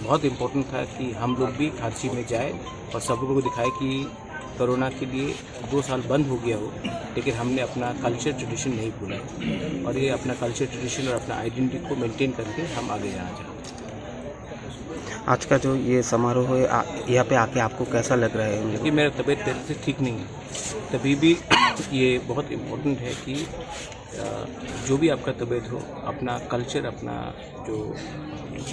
बहुत इम्पोर्टेंट था कि हम लोग भी खारसी में जाए और सब लोगों को दिखाए कि कोरोना के लिए दो साल बंद हो गया हो, लेकिन हमने अपना कल्चर ट्रेडिशन नहीं भूला है। और ये अपना कल्चर ट्रेडिशन और अपना आइडेंटिटी को मेंटेन करके हम आगे जाना चाहते हैं। आज का जो ये समारोह है, आ, यहाँ पे आके आपको कैसा लग रहा है? देखिए, मेरा तबीयत पहले से ठीक नहीं है, तभी भी ये बहुत इम्पोर्टेंट है कि, अ, जो भी आपका तबीयत हो, अपना कल्चर, अपना जो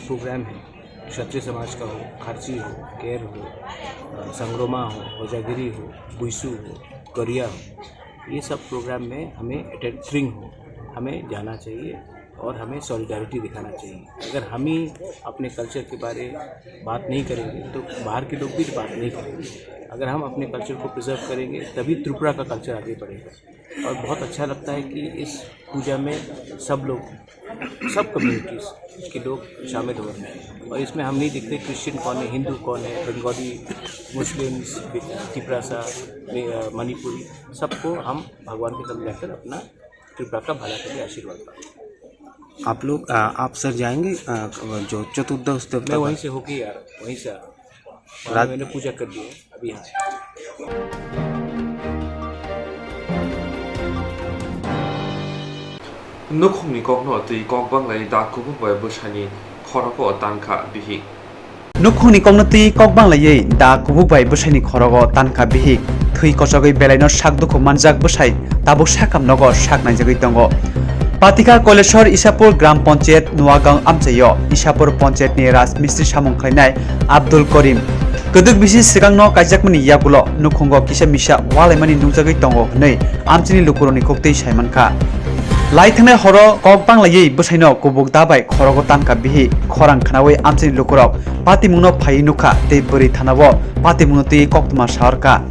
प्रोग्राम है, क्षत्रिय समाज का हो, खारसी हो, केर हो, अ, संग्रोमा हो, होजागिरी हो, बुइसू हो, गरिया हो, ये सब प्रोग्राम में हमें अटेंड, त्रिंग हो, हमें जाना चाहिए और हमें सॉलिडारिटी दिखाना चाहिए। अगर हम ही अपने कल्चर के बारे बात नहीं करेंगे, तो बाहर के लोग भी बात नहीं करेंगे। अगर हम अपने कल्चर को प्रिजर्व करेंगे, तभी त्रिपुरा का कल्चर आगे बढ़ेगा। और बहुत अच्छा लगता है कि इस पूजा में सब लोग, सब कम्युनिटीज के लोग शामिल हो रहे हैं। और इसमें हम नहीं देखते क्रिश्चियन कौन है, हिंदू कौन है, बंगाली, मुस्लिम्स, तिपरासा, मे-, अ, मणिपुरी, सबको हम भगवान के तरफ जाकर अपना त्रिपुरा का भला के लिए आशीर्वाद मांगते हैं। आप लोग, अ, आप सर जाएंगे, अ, जो चतुर्दश देवता मैं का? वहीं से होके यार, वहीं से आ रहा हूँ। वहाँ रात- मैंने पूजा कर दी है। Nukhungni kokno twi kok banglai da kubuk bai bwsani khorogo tankha bihik. Nukhungni kokno twi kok banglaiwi da kubuk bai bwsaini khorogo tankha bihik. Thwi kochogwi belaino sak dukhu manjak bwsai tabuk sakam nogo sak naijagwi tongo. Patikha Koileshwar Isapur Gram Panchayat Nuagaon amchaio Isapur Panchayatni Rajmistri samung khlainai Abdul Korim. Kwdwk bisi swkangno kaijakmani yagulo nukhungo kisa misa walaimani nukjagwi tongo hwnwi amchaini lukurokni khuktwi saimankha. Lai thangnai horo kok banglaiwi bwsaino kubuk da bai khorogo tankha bihik khorang khnaui amchaini lukurok patimungno phaiwi nukha tei bwrwi thanao patimungno twiwi koktwma saharkha.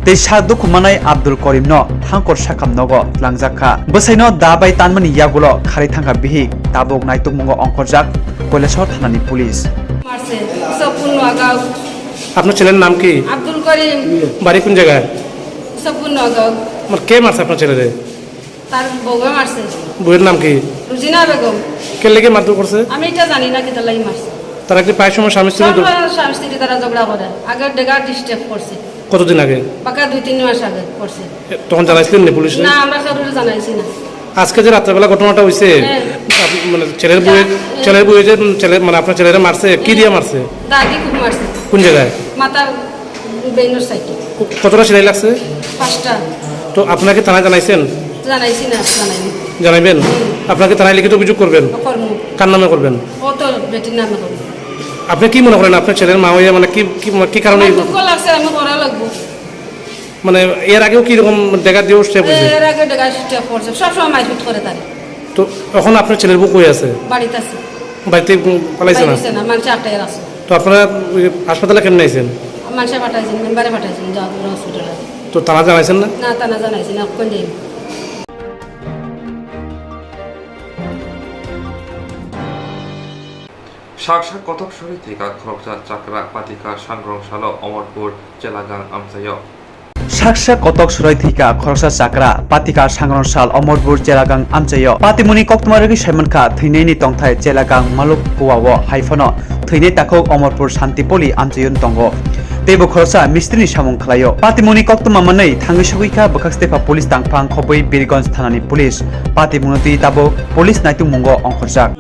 Tei sak dukhu manai Abdul Korimno hangkor sakam nogo tlangjak kha. Bwsaino da bai tanmani yagulo kharwi thangkha bihik, tabuk naitukmungo ongkhorjak Koileshwar thanani police. মারছে, সবগুন নগাঁও। আপনার ছেলের নাম কি? আব্দুল করিম। বাড়ি কোন জায়গায়? সবগুন নগাঁও। মানে কে মারছে আপনার ছেলেরে? তার বউয়ে মারছে। বউয়ের নাম কি? রুজিনা বেগম। কে লেগে মারধর করছে? আমি এটা জানি না, কিতা লাগি মারছে। তারা কি প্রায় সময় স্বামী স্ত্রীর মধ্যে? সব সময় স্বামী স্ত্রী তারা ঝগড়া করে। আগে ডেগা ডিস্টার্ব করছে। কতদিন আগে? বাকা দুই তিন মাস আগে করছে। এ, তখন জানাইছিলেন না পুলিশে? না, আমরা কারোর জানাইছি না। আজকে যে রাত্রেবেলা ঘটনাটা হইছে, হ্যাঁ। আপ-, মানে ছেলের বউয়ে, যা-, ছেলের বউয়ে যে ছেলে, মানে আপনার ছেলেরে মারছে, কি দিয়ে মারছে? দাগি খুব মারছে। কোন জায়গায়? মাথার বেইনর সাইডে। ক-, কতটা সেলাই লাগছে? পাঁচটা। তো আপনাকে থানায় জানাইছেন? জানাইছি না, জানাইনি। জানাইবেন? হুম। আপনাকে থানায় লিখিত অভিযোগ করবেন? করবো। কার নামে করবেন? ও তো বেটির নামে করবো। আপনি কি মনে করেন আপনার ছেলের মা হয়ে মানে কি, কি, কি কারণে আমার এই দুঃখ লাগছে, আমি করা লাগবো। মানে এর আগেও কি এরকম ডেগা দিয়ে স্টেপ হয়েছে? এর আগে ডেগা স্টেপ করছে, সবসময় মারপিট করে তারে। তো এখন আপনার ছেলের বউ কই আছে? বাড়িতে আছে। বাড়িতে, উম, পালাইছে না? পালাইছে না, মানুষে আটকায় আছে। তো আপনারা ওই হাসপাতালে কেমনে আইছেন? মানুষে পাঠাইছেন, মেম্বারে পাঠাইছেন, যাদবপুর হসপিটালে। তো থানা জানাইছেন না? না, থানা জানাইছি না, কোন দিন? Saksa kotok sori thika khoroksa chakra patika sangrong salo Omorpur Chelagang amchaio. Saksa kotok sori thika khoroksa chakra patika sangrong sal Omorpur Chelagang amchaio. Patimuni koktma rwgwi saimankha thwinaini tongthai Chelagang Maluk Kuwao haiphano thwinai takhuk Omorpur Santipoli amchaio tongo. Teibo khoroksa mistrini samung khlaio. Patimuni koktma manwi thangwi sogwikha bwkhak stepa police tangphang khobwi Birganj thanani police. Patimungno twi tabuk police naitungmungo ongkhorjak.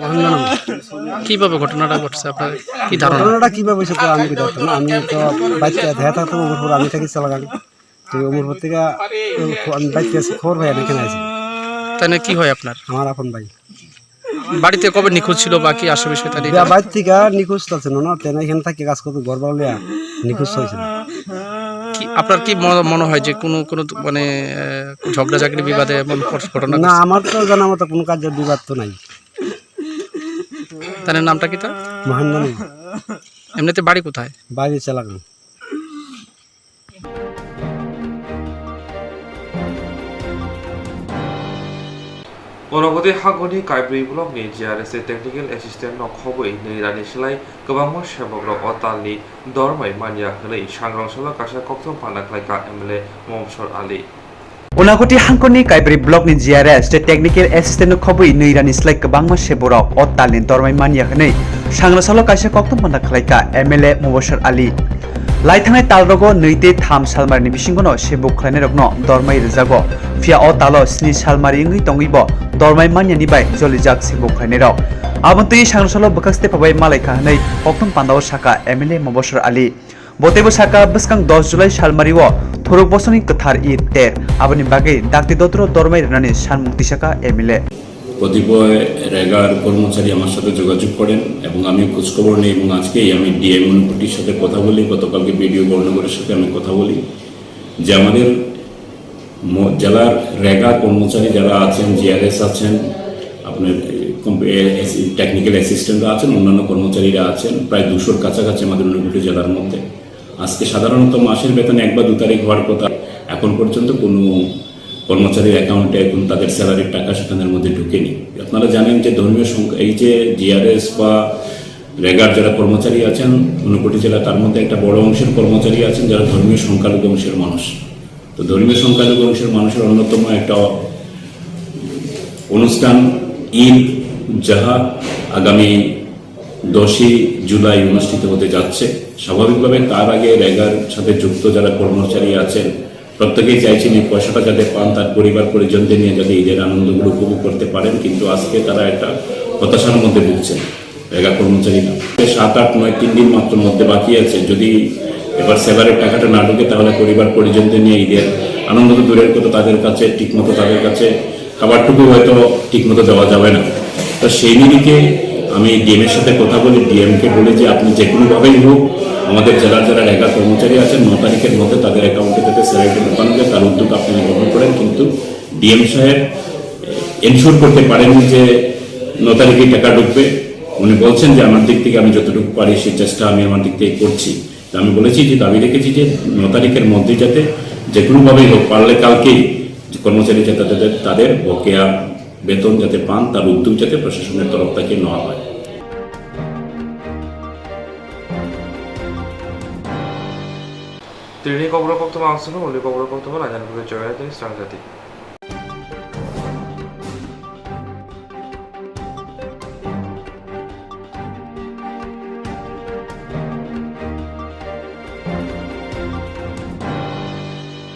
কিভাবে ঘটনাটা ঘটছে আপনার কি ধারণা? ঘটনাটা কিভাবে হয়েছে তো আমি কি জানতাম না, আমি তো বাড়িতে দেখা থাকতাম, ওমরপুর আমি থাকি চালাগাং। তো ওমরপুর থেকে আমি বাড়িতে এসে খবর পাই, আমি এখানে আছি। তাই না, কি হয় আপনার? আমার আপন ভাই। বাড়িতে কবে নিখোঁজ ছিল বা কি আসে বিষয়টা নিয়ে? বাড়ি থেকে নিখোঁজ চলছে না, না, তেনা এখানে থাকি কাজ করতে ঘর ভাড়া লিয়া নিখোঁজ হয়েছে। কি আপনার কি মনে, মনে হয় যে কোনো, কোনো মানে, আহ, ঝগড়াঝাগড়ি বিবাদে এমন ঘট-, ঘটনা না, ঘটছে? আমার তো জানা মতো কোনো কাজের বিবাদ তো নাই। তার নামটা কি তার? মহানন্দ। এমনিতে বাড়ি কোথায়? বাড়ি চালাগাং। Unakoti hangoni Kaibri block ni G R S A technical assistant no khobwi nwi rani slai kwbangma sebok rok o tal ni dormai manya hwnwi sangrong salo kaisa kokthum panda khlaikha M L A Mobsor Ali. Unakoti hangkoni Kaibri block ni G R S tei technical assistant no khobwi nwi rani slai kwbangma se borok o tal ni dormai manya hwnwi sangrong salo kaisa kokthum panda khlaikha M L A Mobsor Ali. Lai thangnai tal rogo nwi tei tham salmari ni bisingo no se buk khlainai rok no dormai rwjago. Phiya o talo sni salmari wngwi tongwi bo dormai manya ni bai jolijak se buk khlainai rok. Aboni twi sangrong salo bwkhak stepha bai malaikha hwnwi kokthum panda o sakha M L A Mobsor Ali. Bo teibo sakha, bwskang dos July salmari o thuruk bosongni kwthar Eid ter, aboni bagwi dakti dotro dormai rwnani sanmung tisakha M L A. কতিপয় রেগার কর্মচারী আমার সাথে যোগাযোগ করেন এবং আমি খোঁজখবর নিই এবং আজকেই আমি ডিএম অনুকুটির সাথে কথা বলি, গতকালকে বিডিও বর্ণগরের সাথে আমি কথা বলি যে আমাদের ম-, জেলার রেগা কর্মচারী যারা আছেন, জিআরএস আছেন, আপনার, এ, কম-, এ, এস-, টেকনিক্যাল অ্যাসিস্ট্যান্টরা আছেন, অন্যান্য কর্মচারীরা আছেন, প্রায় দুশোর কাছাকাছি আমাদের ঊনকোটি জেলার মধ্যে। আজকে সাধারণত মাসের বেতন এক বা দু তারিখ হওয়ার কথা, এখন পর্যন্ত কোনো কর্মচারীর অ্যাকাউন্টে এখন তাদের স্যালারির টাকা সেখানের মধ্যে ঢুকেনি। আপনারা জানেন যে ধর্মীয় সংখ্যা, এই যে জিআরএস বা রেগার যারা কর্মচারী আছেন ঊনকোটি জেলা, তার মধ্যে একটা বড় অংশের কর্মচারী আছেন যারা ধর্মীয় সংখ্যালঘু অংশের মানুষ। তো ধর্মীয় সংখ্যালঘু অংশের মানুষের অন্যতম একটা অনুষ্ঠান ঈদ, যাহা আগামী দশই জুলাই অনুষ্ঠিত হতে যাচ্ছে। স্বাভাবিকভাবে তার আগে রেগার সাথে যুক্ত যারা কর্মচারী আছেন, প্রত্যেকেই চাইছেন এই পয়সাটা যাতে পান, তার পরিবার পরিজনদের নিয়ে যাতে ঈদের আনন্দগুলো উপভোগ করতে পারেন, কিন্তু আজকে তারা একটা হতাশার মধ্যে ভুগছেন। রেগা কর্মচারী না। সাত, আট, নয়, তিন দিন মাত্র মধ্যে বাকি আছে। যদি এবার স্যালারির টাকাটা না ঢুকে, তাহলে পরিবার পরিজনদের নিয়ে ঈদের আনন্দ তো দূরের কথা, তাদের কাছে ঠিকমতো, তাদের কাছে খাবারটুকু হয়তো ঠিকমতো দেওয়া যাবে না। তো সেই নিরিখে আমি ডিএম এর সাথে কথা বলি, ডিএম কে বলি যে আপনি যে কোনোভাবেই হোক আমাদের জেলার যারা রেগা কর্মচারী আছেন, ন তারিখের মধ্যে তাদের অ্যাকাউন্টে যাতে স্যালারিটা ঢোকানো যায়, তার উদ্যোগ আপনি গ্রহণ করেন। কিন্তু ডিএম সাহেব এনশিওর করতে পারেননি যে ন তারিখে টাকা ঢুকবে। উনি বলছেন যে আমার দিক থেকে আমি যতটুকু পারি সেই চেষ্টা আমি আমার দিক থেকে করছি। তো আমি বলেছি যে, দাবি রেখেছি যে ন তারিখের মধ্যে যাতে যে কোনোভাবেই হোক, পারলে কালকেই যে কর্মচারী যাতে তাদের, তাদের বকেয়া বেতন যাতে পান, তার উদ্যোগ যাতে প্রশাসনের তরফ থেকে নেওয়া হয়। Tini kobor koktwma ang swngo, uni kobor koktwma lainani bagwi chwrairokni srangjadi.